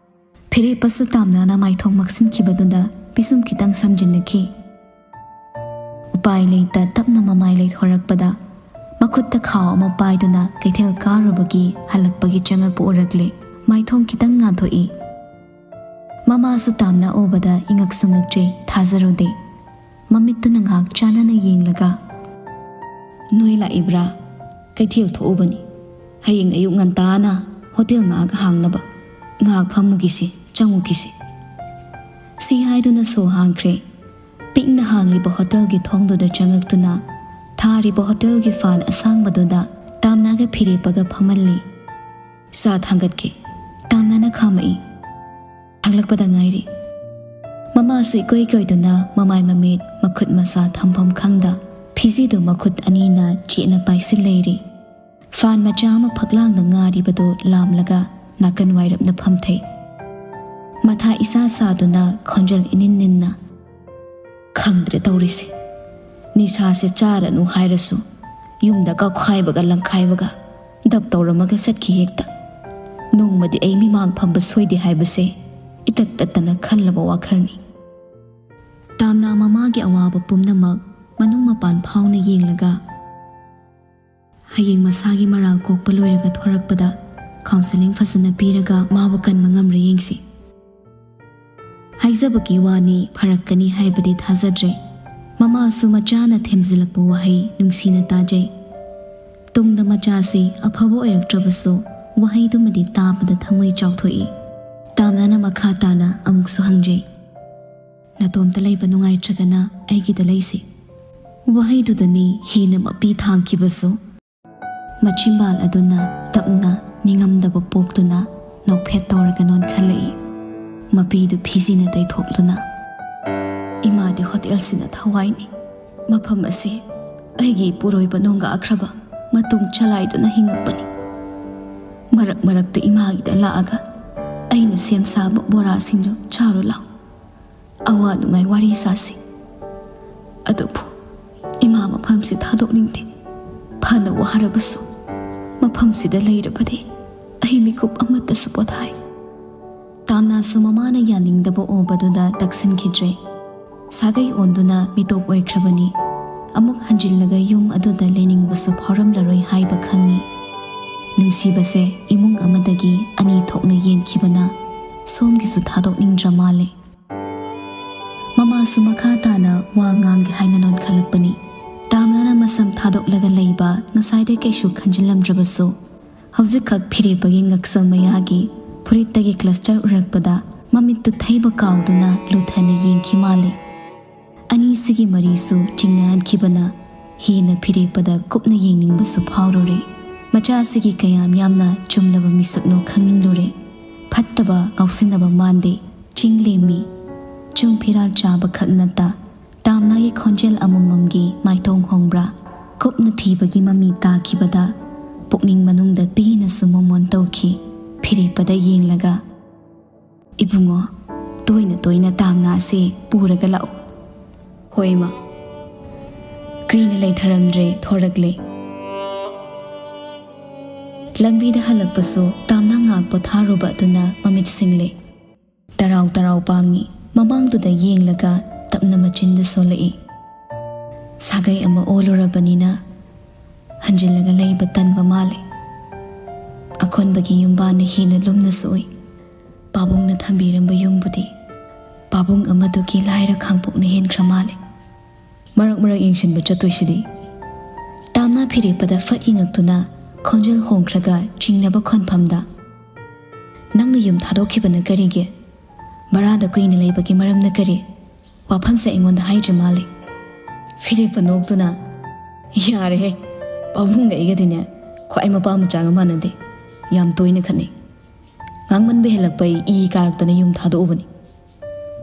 ꯐꯤꯔꯦꯞꯄꯁꯨ ꯇꯥꯝꯅꯅ ꯃꯥꯏꯊꯣꯡ ꯃꯛꯁꯤꯟꯈꯤꯕꯗꯨꯗ ꯄꯤꯁꯨꯝ ꯈꯤꯇꯪ ꯁꯝꯖꯤꯟꯅꯈꯤ꯫ ꯎꯄꯥꯏ ꯂꯩꯇ ꯇꯞꯅ ꯃꯃꯥꯏ ꯂꯩꯊꯣꯔꯛꯄꯗ ꯃꯈꯨꯠꯇ ꯈꯥꯎ ꯑꯃ ꯄꯥꯏꯗꯨꯅ ꯀꯩꯊꯦꯜ ꯀꯥꯔꯨꯕꯒꯤ ꯍꯜꯂꯛꯄꯒꯤ ꯆꯪꯉꯛꯄ ꯎꯔꯛꯂꯦ꯫ ꯃꯥꯏꯊꯣꯡ ꯈꯤꯇꯪ ꯉꯥꯟꯊꯣꯛꯏ꯫ ꯃꯃꯥꯁꯨ ꯇꯥꯝꯅ ꯎꯕꯗ ꯏꯉꯛꯁꯨ ꯉꯛꯆꯩ, ꯊꯥꯖꯔꯨꯗꯦ꯫ ꯃꯃꯤꯠꯇꯨꯅ ꯉꯥꯏꯍꯥꯛ ꯆꯥꯟꯅꯅ ꯌꯦꯡꯂꯒ, "ꯅꯣꯏ ꯂꯥꯛꯏꯕ꯭ꯔꯥ? ꯀꯩꯊꯦꯜ ꯊꯣꯛꯎꯕꯅꯤ꯫ ꯍꯌꯦꯡ ꯑꯌꯨꯛ ꯉꯟꯇꯥꯅ ꯍꯣꯇꯦꯜ ꯉꯥꯏꯍꯥꯛ ꯍꯥꯡꯅꯕ꯫ ꯉꯥꯏꯍꯥꯛ ꯐꯝꯃꯨꯈꯤꯁꯤ, ꯆꯪꯉꯨꯈꯤꯁꯤ꯫" ꯁꯤ ꯍꯥꯏꯗꯨꯅ ꯁꯣ ꯍꯥꯡꯈ꯭ꯔꯦ꯫ ꯄꯤꯛꯅ ꯍꯥꯡꯂꯤꯕ ꯍꯣꯇꯦꯜꯒꯤ ꯊꯣꯡꯗꯨꯗ ꯆꯪꯉꯛꯇꯨꯅ ꯊꯥꯔꯤꯕ ꯍꯣꯇꯦꯜꯒꯤ ꯐꯥꯟ ꯑꯁꯥꯡꯕꯗꯨꯗ ꯇꯥꯝꯅꯥꯒ ꯐꯤꯔꯦꯞꯄꯒ ꯐꯝꯍꯜꯂꯤ꯫ "ꯆꯥ ꯊꯥꯡꯒꯠꯀꯦ꯫" ꯇꯥꯝꯅꯥꯅ ꯈꯥꯝꯃꯛꯏ꯫ "ꯊꯥꯡꯂꯛꯄꯗ ꯉꯥꯏꯔꯤ꯫" ꯃꯃꯥꯁꯨ ꯏꯀꯣꯏ ꯀꯣꯏꯗꯨꯅ ꯃꯃꯥꯏ ꯃꯃꯤꯠ ꯃꯈꯨꯠ ꯃꯁꯥ ꯊꯝꯐꯝ ꯈꯪꯗ ꯐꯤꯖꯤꯗꯨ ꯃꯈꯨꯠ ꯑꯅꯤꯅ ꯆꯦꯠꯅ ꯄꯥꯏꯁꯤꯜ ꯂꯩꯔꯤ꯫ ꯐꯥꯟ ꯃꯆꯥ ꯑꯃ ꯐꯛꯂꯥꯡꯗ ꯉꯥꯔꯤꯕꯗꯨ ꯂꯥꯝꯂꯒ ꯅꯥꯀꯟ ꯋꯥꯏꯔꯞꯅ ꯐꯝꯊꯩ꯫ ꯃꯊꯥ ꯏꯁꯥ ꯁꯥꯗꯨꯅ ꯈꯣꯟꯖꯦꯜ ꯏꯅꯤꯟ ꯅꯤꯟꯅ, "ꯈꯪꯗ꯭ꯔꯦ ꯇꯧꯔꯤꯁꯦ꯫ ꯅꯤꯁꯥꯁꯦ ꯆꯥꯔꯅꯨ ꯍꯥꯏꯔꯁꯨ ꯌꯨꯝꯗ ꯀꯥꯎꯈꯥꯏꯕꯒ ꯂꯪꯈꯥꯏꯕꯒ ꯗꯞ ꯇꯧꯔꯝꯃꯒ ꯆꯠꯈꯤ ꯍꯦꯛꯇ꯫ ꯅꯣꯡꯃꯗꯤ ꯑꯩ ꯃꯤꯃꯥꯡ ꯐꯝꯕ ꯁꯣꯏꯗꯦ ꯍꯥꯏꯕꯁꯦ ꯏꯇꯠ ꯇꯠꯇꯅ ꯈꯜꯂꯕ ꯋꯥꯈꯜꯅꯤ꯫" ꯇꯥꯝꯅ ꯃꯃꯥꯒꯤ ꯑꯋꯥꯕ ꯄꯨꯝꯅꯃꯛ ꯃꯅꯨꯡ ꯃꯄꯥꯟ ꯐꯥꯎꯅ ꯌꯦꯡꯂꯒ, "ꯍꯌꯦꯡ ꯃꯁꯥꯒꯤ ꯃꯔꯥꯜ ꯀꯣꯛꯄ ꯂꯣꯏꯔꯒ ꯊꯣꯔꯛꯄꯗ counselling ꯐꯖꯅ ꯄꯤꯔꯒ ꯃꯥꯕꯨ ꯀꯟꯕ ꯉꯝꯕ꯭ꯔꯥ ꯌꯦꯡꯁꯤ꯫" ꯍꯥꯏꯖꯕꯒꯤ ꯋꯥꯅꯤ, ꯐꯔꯛꯀꯅꯤ ꯍꯥꯏꯕꯗꯤ ꯊꯥꯖꯗ꯭ꯔꯦ꯫ ꯃꯃꯥꯁꯨ ꯃꯆꯥꯅ ꯊꯦꯝꯖꯤꯜꯂꯛꯄ ꯋꯥꯍꯩ ꯅꯨꯡꯁꯤꯅ ꯇꯥꯖꯩ꯫ ꯇꯨꯡꯗ ꯃꯆꯥꯁꯤ ꯑꯐꯕ ꯑꯣꯏꯔꯛꯇ꯭ꯔꯕꯁꯨ ꯋꯥꯍꯩꯗꯨꯃꯗꯤ ꯇꯥꯕꯗ ꯊꯃꯣꯏ ꯆꯥꯎꯊꯣꯛꯏ꯫ ꯇꯥꯝꯅꯅ ꯃꯈꯥ ꯇꯥꯅ ꯑꯃꯨꯛꯁꯨ ꯍꯪꯖꯩ, "ꯅꯇꯣꯝꯇ ꯂꯩꯕ ꯅꯨꯡꯉꯥꯏꯇ꯭ꯔꯒꯅ ꯑꯩꯒꯤꯗ ꯂꯩꯁꯤ꯫" ꯋꯥꯍꯩꯗꯨꯗꯅꯤ ꯍꯦꯟꯅ ꯃꯄꯤ ꯊꯥꯡꯈꯤꯕꯁꯨ꯫ ꯃꯆꯤꯝꯕꯥꯜ ꯑꯗꯨꯅ ꯇꯞꯅ ꯅꯤꯡꯉꯝꯗꯕ ꯄꯣꯛꯇꯨꯅ ꯅꯣꯛꯐꯦꯠ ꯇꯧꯔꯒ ꯅꯣꯟꯈꯠꯂꯛꯏ꯫ ꯃꯄꯤꯗꯨ ꯐꯤꯖꯤꯅ ꯇꯩꯊꯣꯛꯂꯨꯅ, "ꯏꯃꯥꯗꯤ ꯍꯣꯇꯦꯜꯁꯤꯅ ꯊꯋꯥꯏꯅꯤ꯫ ꯃꯐꯝ ꯑꯁꯤ ꯑꯩꯒꯤ ꯏꯄꯨꯔꯣꯏꯕ ꯅꯣꯡꯒꯥꯈ꯭ꯔꯕ ꯃꯇꯨꯡ ꯆꯂꯥꯏꯗꯨꯅ ꯍꯤꯡꯉꯛꯄꯅꯤ꯫ ꯃꯔꯛ ꯃꯔꯛꯇ ꯏꯃꯥꯒꯤꯗ ꯂꯥꯛꯑꯒ ꯑꯩꯅ ꯁꯦꯝ ꯁꯥꯕ ꯕꯣꯔꯥꯁꯤꯡꯗꯨ ꯆꯥꯔꯨ ꯂꯥꯎ꯫ ꯑꯋꯥ ꯅꯨꯡꯉꯥꯏ ꯋꯥꯔꯤ ꯁꯥꯁꯤ꯫ ꯑꯗꯨꯕꯨ ꯏꯃꯥ ꯃꯐꯝꯁꯤ ꯊꯥꯗꯣꯛꯅꯤꯡꯗꯦ꯫ ꯐꯅ ꯋꯥꯔꯕꯁꯨ ꯃꯐꯝꯁꯤꯗ ꯂꯩꯔꯕꯗꯤ ꯑꯩ ꯃꯤꯀꯨꯞ ꯑꯃꯠꯇꯁꯨ ꯄꯣꯊꯥꯏ꯫" ꯇꯥꯝꯅꯥꯁꯨ ꯃꯃꯥꯅ ꯌꯥꯅꯤꯡꯗꯕ ꯎꯕꯗꯨꯗ ꯇꯛꯁꯤꯟꯈꯤꯗ꯭ꯔꯦ꯫ ꯁꯥꯒꯩ ꯑꯣꯟꯗꯨꯅ ꯃꯤꯇꯣꯞ ꯑꯣꯏꯈ꯭ꯔꯕꯅꯤ꯫ ꯑꯃꯨꯛ ꯍꯟꯖꯤꯜꯂꯒ ꯌꯨꯝ ꯑꯗꯨꯗ ꯂꯩꯅꯤꯡꯕꯁꯨ ꯐꯥꯎꯔꯝꯂꯔꯣꯏ ꯍꯥꯏꯕ ꯈꯪꯉꯤ꯫ ꯅꯨꯡꯁꯤꯕꯁꯦ ꯏꯃꯨꯡ ꯑꯃꯗꯒꯤ ꯑꯅꯤ ꯊꯣꯛꯅ ꯌꯦꯟꯈꯤꯕꯅ ꯁꯣꯝꯒꯤꯁꯨ ꯊꯥꯗꯣꯛꯅꯤꯡꯗ꯭ꯔ ꯃꯥꯜꯂꯦ꯫ ꯃꯃꯥꯁꯨ ꯃꯈꯥ ꯇꯥꯅ ꯋꯥ ꯉꯥꯡꯒꯦ ꯍꯥꯏꯅ ꯅꯣꯟꯈꯠꯂꯛꯄꯅꯤ꯫ ꯇꯥꯝꯅꯥꯅ ꯃꯁꯝ ꯊꯥꯗꯣꯛꯂꯒ ꯂꯩꯕ ꯉꯁꯥꯏꯗꯩ ꯀꯩꯁꯨ ꯈꯟꯖꯤꯜꯂꯝꯗ꯭ꯔꯕꯁꯨ, ꯍꯧꯖꯤꯛꯈꯛ ꯐꯤꯔꯦꯞꯄꯒꯤ ꯉꯛꯁꯝ ꯃꯌꯥꯒꯤ ꯐꯨꯔꯤꯠꯇꯒꯤ ꯀ꯭ꯂꯁꯇꯔ ꯎꯔꯛꯄꯗ ꯃꯃꯤꯠꯇꯨ ꯊꯩꯕ ꯀꯥꯎꯗꯨꯅ ꯂꯨꯊꯅ ꯌꯦꯡꯈꯤ ꯃꯥꯜꯂꯦ꯫ ꯑꯅꯤꯁꯤꯒꯤ ꯃꯔꯤꯁꯨ ꯆꯤꯡꯅꯍꯟꯈꯤꯕꯅ ꯍꯦꯟꯅ ꯐꯤꯔꯦꯞꯄꯗ ꯀꯨꯞꯅ ꯌꯦꯡꯅꯤꯡꯕꯁꯨ ꯐꯥꯎꯔꯨꯔꯦ꯫ ꯃꯆꯥꯁꯤꯒꯤ ꯀꯌꯥꯝ ꯌꯥꯝꯅ ꯆꯨꯝꯂꯕ ꯃꯤꯁꯛꯅꯣ ꯈꯪꯅꯤꯡꯂꯨꯔꯦ꯫ ꯐꯠꯇꯕ ꯉꯥꯎꯁꯤꯟꯅꯕ ꯃꯥꯟꯗꯦ꯫ ꯆꯤꯡ ꯂꯦꯝꯃꯤ꯫ ꯆꯨꯡ ꯐꯤꯔꯥꯜ ꯆꯥꯕꯈꯛ ꯅꯠꯇ, ꯇꯥꯝꯅꯥꯒꯤ ꯈꯣꯟꯖꯦꯜ ꯑꯃꯃꯝꯒꯤ ꯃꯥꯏꯊꯣꯡ ꯍꯣꯡꯕ꯭ꯔꯥ? ꯀꯨꯞꯅ ꯊꯤꯕꯒꯤ ꯃꯃꯤ ꯇꯥꯈꯤꯕꯗ ꯄꯨꯛꯅꯤꯡ ꯃꯅꯨꯡꯗ ꯄꯦꯟꯅꯁꯨ ꯃꯣꯃꯣꯟ ꯇꯧꯈꯤ꯫ ꯐꯤꯔꯦꯞꯄꯗ ꯌꯦꯡꯂꯒ, "ꯏꯕꯨꯡꯉꯣ, ꯇꯣꯏꯅ ꯇꯣꯏꯅ ꯇꯥꯝꯅꯥꯁꯦ ꯄꯨꯔꯒ ꯂꯥꯛꯎ꯫" "ꯍꯣꯏ, ꯏꯃꯥ꯫" ꯀꯨꯏꯅ ꯂꯩꯊꯔꯝꯗ꯭ꯔꯦ, ꯊꯣꯔꯛꯂꯦ꯫ ꯂꯝꯕꯤꯗ ꯍꯜꯂꯛꯄꯁꯨ ꯇꯥꯝꯅꯥ ꯉꯥꯛ ꯄꯣꯊꯥꯔꯨꯕ ꯑꯗꯨꯅ ꯃꯃꯤꯠ ꯁꯤꯡꯂꯦ꯫ ꯇꯔꯥꯎ ꯇꯔꯥꯎ ꯄꯥꯡꯉꯤ꯫ ꯃꯃꯥꯡꯗꯨꯗ ꯌꯦꯡꯂꯒ ꯇꯞꯅ ꯃꯆꯤꯟꯗ ꯁꯣꯜꯂꯛꯏ꯫ ꯁꯥꯒꯩ ꯑꯃ ꯑꯣꯜꯂꯨꯔꯕꯅꯤꯅ ꯍꯟꯖꯤꯜꯂꯒ ꯂꯩꯕ ꯇꯟꯕ ꯃꯥꯜꯂꯦ꯫ ꯑꯀꯣꯟꯕꯒꯤ ꯌꯨꯝꯕꯥꯟꯅ ꯍꯦꯟꯅ ꯂꯨꯝꯅꯁꯨ ꯎꯏ꯫ ꯄꯥꯕꯨꯡꯅ ꯊꯝꯕꯤꯔꯝꯕ ꯌꯨꯝꯕꯨꯗꯤ ꯄꯥꯕꯨꯡ ꯑꯃꯗꯨꯒꯤ ꯂꯥꯏꯔ ꯈꯥꯡꯄꯣꯛꯅ ꯍꯦꯟꯈ꯭ꯔ ꯃꯥꯜꯂꯦ꯫ ꯃꯔꯛ ꯃꯔꯛ ꯌꯦꯡꯁꯤꯟꯕ ꯆꯠꯇꯣꯏꯁꯤꯗꯤ꯫ ꯇꯥꯝꯅꯥ ꯐꯤꯔꯦꯞꯄꯗ ꯐꯠ ꯌꯦꯡꯉꯛꯇꯨꯅ ꯈꯣꯟꯖꯦꯜ ꯍꯣꯡꯈ꯭ꯔꯒ ꯆꯤꯡꯅꯕ ꯈꯣꯟꯐꯝꯗ, "ꯅꯪꯅ ꯌꯨꯝ ꯊꯥꯗꯣꯛꯈꯤꯕꯅ ꯀꯔꯤꯒꯤ? ꯚꯔꯥꯗ ꯀꯨꯏꯅ ꯂꯩꯕꯒꯤ ꯃꯔꯝꯅ ꯀꯔꯤ? ꯋꯥꯐꯝꯁꯦ ꯑꯩꯉꯣꯟꯗ ꯍꯥꯏꯗ꯭ꯔꯤ ꯃꯥꯜꯂꯦ꯫" ꯐꯤꯔꯦꯞꯄ ꯅꯣꯛꯇꯨꯅ, "ꯌꯥꯔꯦꯍꯦ, ꯄꯥꯕꯨꯡꯒ ꯑꯩꯒꯗꯤꯅꯦ ꯈ꯭ꯋꯥꯏ ꯃꯄꯥ ꯃꯆꯥꯒ ꯃꯥꯟꯅꯗꯦ꯫ ꯌꯥꯝ ꯇꯣꯏꯅ ꯈꯠꯅꯩ꯫" ꯉꯥꯡꯃꯟꯕ ꯍꯦꯜꯂꯛꯄꯩ ꯏ ꯀꯥꯔꯛꯇꯅ ꯌꯨꯝ ꯊꯥꯗꯣꯛꯎꯕꯅꯤ꯫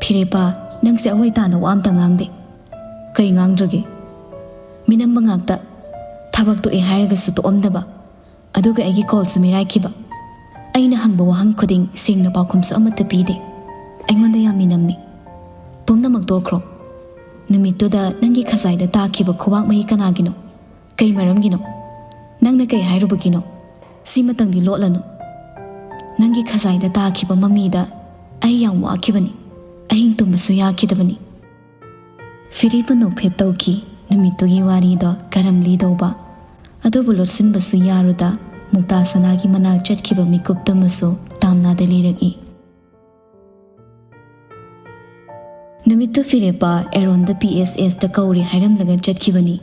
"ꯐꯤꯔꯦꯞꯄ, ꯅꯪꯁꯦ ꯑꯋꯥꯏ ꯇꯥꯅ ꯋꯥ ꯑꯝꯇ ꯉꯥꯡꯗꯦ꯫ ꯀꯩ ꯉꯥꯡꯗ꯭ꯔꯒꯦ? ꯃꯤꯅꯝꯕ ꯉꯥꯛꯇ꯫ ꯊꯕꯛ ꯇꯣꯛꯑꯦ ꯍꯥꯏꯔꯒꯁꯨ ꯇꯣꯛꯑꯝꯗꯕ꯫ ꯑꯗꯨꯒ ꯑꯩꯒꯤ ꯀꯣꯜꯁꯨ ꯃꯤꯔꯥꯏꯈꯤꯕ꯫ ꯑꯩꯅ ꯍꯪꯕ ꯋꯥꯍꯪ ꯈꯨꯗꯤꯡ ꯁꯦꯡꯅ ꯄꯥꯎꯈꯨꯝꯁꯨ ꯑꯃꯠꯇ ꯄꯤꯗꯦ꯫ ꯑꯩꯉꯣꯟꯗ ꯌꯥꯝ ꯃꯤꯅꯝꯃꯤ꯫ ꯄꯨꯝꯅꯃꯛ ꯇꯣꯛꯈ꯭ꯔꯣ꯫ ꯅꯨꯃꯤꯠꯇꯨꯗ ꯅꯪꯒꯤ ꯈꯖꯥꯏꯗ ꯇꯥꯈꯤꯕ ꯈꯨꯕꯥꯛ ꯃꯍꯤ ꯀꯅꯥꯒꯤꯅꯣ? ꯀꯩ ꯃꯔꯝꯒꯤꯅꯣ? ꯅꯪꯅ ꯀꯩ ꯍꯥꯏꯔꯨꯕꯒꯤꯅꯣ? ꯁꯤꯃꯇꯪꯗꯤ ꯂꯣꯠꯂꯅꯨ꯫ ꯅꯪꯒꯤ ꯈꯖꯥꯏꯗ ꯇꯥꯈꯤꯕ ꯃꯃꯤꯗ ꯑꯩ ꯌꯥꯝ ꯋꯥꯈꯤꯕꯅꯤ꯫ ꯑꯍꯤꯡ ꯇꯨꯝꯕꯁꯨ ꯌꯥꯈꯤꯗꯕꯅꯤ꯫" ꯐꯤꯔꯦꯞꯄ ꯅꯣꯛꯐꯦꯠ ꯇꯧꯈꯤ꯫ ꯅꯨꯃꯤꯠꯇꯨꯒꯤ ꯋꯥꯔꯤꯗꯣ ꯀꯔꯝ ꯂꯤꯗꯧꯕ? ꯑꯗꯨꯕꯨ ꯂꯣꯠꯁꯤꯟꯕꯁꯨ ꯌꯥꯔꯨꯗ, ꯃꯨꯛꯇꯥ ꯁꯅꯥꯒꯤ ꯃꯅꯥꯛ ꯆꯠꯈꯤꯕ ꯃꯤꯀꯨꯞꯇꯃꯁꯨ ꯇꯥꯝꯅꯥꯗ ꯂꯤꯔꯛꯏ꯫ ꯅꯨꯃꯤꯠꯇꯨ ꯐꯤꯔꯦꯞꯄ ꯑꯦꯔꯣꯟꯗ ꯄꯤ ꯑꯦꯁ ꯑꯦꯁꯇ ꯀꯧꯔꯦ ꯍꯥꯏꯔꯝꯂꯒ ꯆꯠꯈꯤꯕꯅꯤ꯫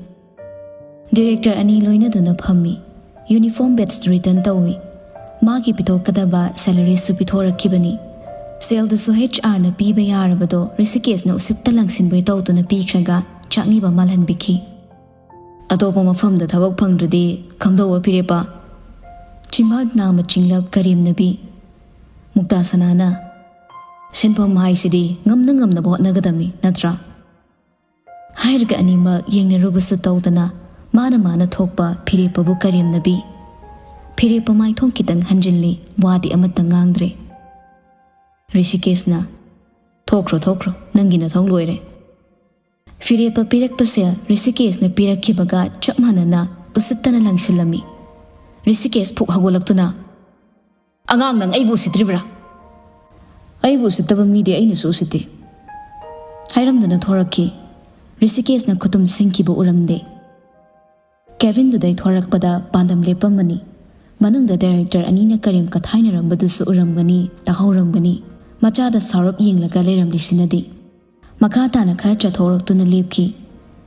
ꯗꯤꯔꯦꯛꯇꯔ ꯑꯅꯤ ꯂꯣꯏꯅꯗꯨꯅ ꯐꯝꯃꯤ꯫ ꯌꯨꯅꯤꯐꯣꯔꯝ ꯕꯦꯠꯁ ꯔꯤꯇꯔꯟ ꯇꯧꯏ꯫ ꯃꯥꯒꯤ ꯄꯤꯊꯣꯛꯀꯗꯕ ꯁꯦꯂꯔꯤꯁꯨ ꯄꯤꯊꯣꯔꯛꯈꯤꯕꯅꯤ꯫ ꯁꯦꯜꯗꯨꯁꯨ ꯍꯩꯆ ꯑꯥꯔꯅ ꯄꯤꯕ ꯌꯥꯔꯕꯗꯣ ꯔꯤꯁꯤꯀꯦꯁꯅ ꯎꯁꯤꯠꯇ ꯂꯪꯁꯤꯟꯕꯣꯏ ꯇꯧꯗꯨꯅ ꯄꯤꯈ꯭ꯔꯒ ꯆꯥꯛꯅꯤꯕ ꯃꯥꯜꯍꯟꯕꯤꯈꯤ꯫ "ꯑꯇꯣꯞꯄ ꯃꯐꯝꯗ ꯊꯕꯛ ꯐꯪꯗ꯭ꯔꯗꯤ ꯀꯝꯗꯧꯕ ꯐꯤꯔꯦꯞꯄ?" ꯆꯤꯝꯕꯥꯜ ꯅꯥꯝꯃ ꯆꯤꯡꯂꯞ ꯀꯔꯦꯝꯅꯕꯤ꯫ ꯃꯨꯛꯇꯥ ꯁꯅꯥꯅ, "ꯁꯤꯟꯐꯝ ꯍꯥꯏꯁꯤꯗꯤ ꯉꯝꯅ ꯉꯝꯅꯕ ꯍꯣꯠꯅꯒꯗꯕꯅꯤ, ꯅꯠꯇ꯭ꯔꯥ?" ꯍꯥꯏꯔꯒ ꯑꯅꯤꯃꯛ ꯌꯦꯡꯅꯔꯨꯕꯁꯨ ꯇꯧꯗꯅ ꯃꯥꯅ ꯃꯥꯅ ꯊꯣꯛꯄ ꯐꯤꯔꯦꯞꯄꯕꯨ ꯀꯔꯦꯝꯅꯕꯤ꯫ ꯐꯤꯔꯦꯞꯄ ꯃꯥꯏꯊꯣꯡ ꯈꯤꯇꯪ ꯍꯟꯖꯤꯜꯂꯤ, ꯋꯥꯗꯤ ꯑꯃꯠꯇ ꯉꯥꯡꯗ꯭ꯔꯦ꯫ ꯔꯤꯁꯤꯀꯦꯁꯅ, "ꯊꯣꯛꯈ꯭ꯔꯣ, ꯊꯣꯛꯈ꯭ꯔꯣ, ꯅꯪꯒꯤ ꯅꯊꯧ ꯂꯣꯏꯔꯦ꯫" ꯐꯤꯔꯦꯞꯄ ꯄꯤꯔꯛꯄꯁꯦ ꯔꯤꯁꯤꯀꯦꯁꯅ ꯄꯤꯔꯛꯈꯤꯕꯒ ꯆꯞ ꯃꯥꯟꯅꯅ ꯎꯁꯤꯠꯇꯅ ꯂꯪꯁꯤꯜꯂꯝꯃꯤ꯫ ꯔꯤꯁꯤꯀꯦꯁ ꯐꯨꯛ ꯍꯧꯒꯠꯂꯛꯇꯨꯅ, "ꯑꯉꯥꯡ, ꯅꯪ ꯑꯩꯕꯨ ꯎꯁꯤꯠꯇ꯭ꯔꯤꯕ꯭ꯔꯥ?" "ꯑꯩꯕꯨ ꯎꯁꯤꯠꯇꯕ ꯃꯤꯗꯤ ꯑꯩꯅꯁꯨ ꯎꯁꯤꯠꯇꯦ," ꯍꯥꯏꯔꯝꯗꯨꯅ ꯊꯣꯔꯛꯈꯤ꯫ ꯔꯤꯁꯤꯀꯦꯁꯅ ꯈꯨꯇꯨꯝ ꯁꯤꯡꯈꯤꯕ ꯎꯔꯝꯗꯦ꯫ ꯀꯦꯕꯤꯟꯗꯨꯗꯩ ꯊꯣꯔꯛꯄꯗ ꯄꯥꯟꯗꯝ ꯂꯦꯞꯄꯝꯃꯅꯤ꯫ ꯃꯅꯨꯡꯗ ꯗꯥꯏꯔꯦꯛꯇꯔ ꯑꯅꯤꯅ ꯀꯔꯦꯝ ꯀꯊꯥꯏꯅꯔꯝꯕꯗꯨꯁꯨ ꯎꯔꯝꯒꯅꯤ, ꯇꯥꯍꯧꯔꯝꯒꯅꯤ꯫ ꯃꯆꯥꯗ ꯁꯥꯎꯔꯞ ꯌꯦꯡꯂꯒ ꯂꯩꯔꯝꯂꯤꯁꯤꯅꯗꯤ꯫ ꯃꯈꯥ ꯇꯥꯅ ꯈꯔ ꯆꯠꯊꯣꯔꯛꯇꯨꯅ ꯂꯦꯞꯈꯤ꯫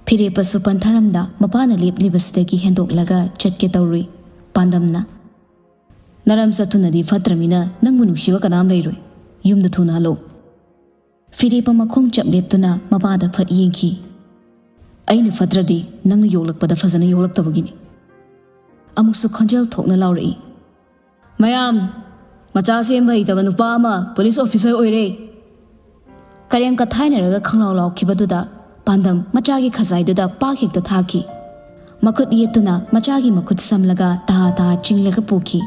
ꯐꯤꯔꯦꯞꯄꯁꯨ ꯄꯟꯊꯔꯝꯗ ꯃꯄꯥꯅ ꯂꯦꯞꯂꯤꯕꯁꯤꯗꯒꯤ ꯍꯦꯟꯗꯣꯛꯂꯒ ꯆꯠꯀꯦ ꯇꯧꯔꯨꯏ꯫ ꯄꯥꯟꯗꯝꯅ, "ꯅꯔꯝ ꯆꯠꯇꯨꯅꯗꯤ ꯐꯠꯇ꯭ꯔꯃꯤꯅ ꯅꯪꯕꯨ ꯅꯨꯡꯁꯤꯕ ꯀꯅꯥꯝ ꯂꯩꯔꯣꯏ꯫ ꯌꯨꯝꯗ ꯊꯨꯅ ꯍꯜꯂꯣ꯫" ꯐꯤꯔꯦꯞꯄ ꯃꯈꯣꯡ ꯆꯞ ꯂꯦꯞꯇꯨꯅ ꯃꯄꯥꯗ ꯐꯠ ꯌꯦꯡꯈꯤ꯫ "ꯑꯩꯅ ꯐꯠꯇ꯭ꯔꯗꯤ ꯅꯪꯅ ꯌꯣꯛꯂꯛꯄꯗ ꯐꯖꯅ ꯌꯣꯛꯂꯛꯇꯕꯒꯤꯅꯤ꯫" ꯑꯃꯨꯛꯁꯨ ꯈꯣꯟꯖꯦꯜ ꯊꯣꯛꯅ ꯂꯥꯎꯔꯛꯏ꯫ "ꯃꯌꯥꯝ, "ꯃꯆꯥ ꯁꯦꯝꯕ ꯍꯩꯇꯕ ꯅꯨꯄꯥ ꯑꯃ ꯄꯨꯂꯤꯁ ꯑꯣꯐꯤꯁꯔ ꯑꯣꯏꯔꯦ!" ꯀꯔꯦꯝ ꯀꯊꯥꯏꯅꯔꯒ ꯈꯪꯂꯥꯎ ꯂꯥꯎꯈꯤꯕꯗꯨꯗ ꯄꯥꯟꯗꯝ ꯃꯆꯥꯒꯤ ꯈꯖꯥꯏꯗꯨꯗ ꯄꯥꯛ ꯍꯦꯛꯇ ꯊꯥꯈꯤ꯫ ꯃꯈꯨꯠ ꯌꯦꯠꯇꯨꯅ ꯃꯆꯥꯒꯤ ꯃꯈꯨꯠ ꯁꯝꯂꯒ ꯇꯥ ꯇꯥ ꯆꯤꯡꯂꯒ ꯄꯨꯈꯤ꯫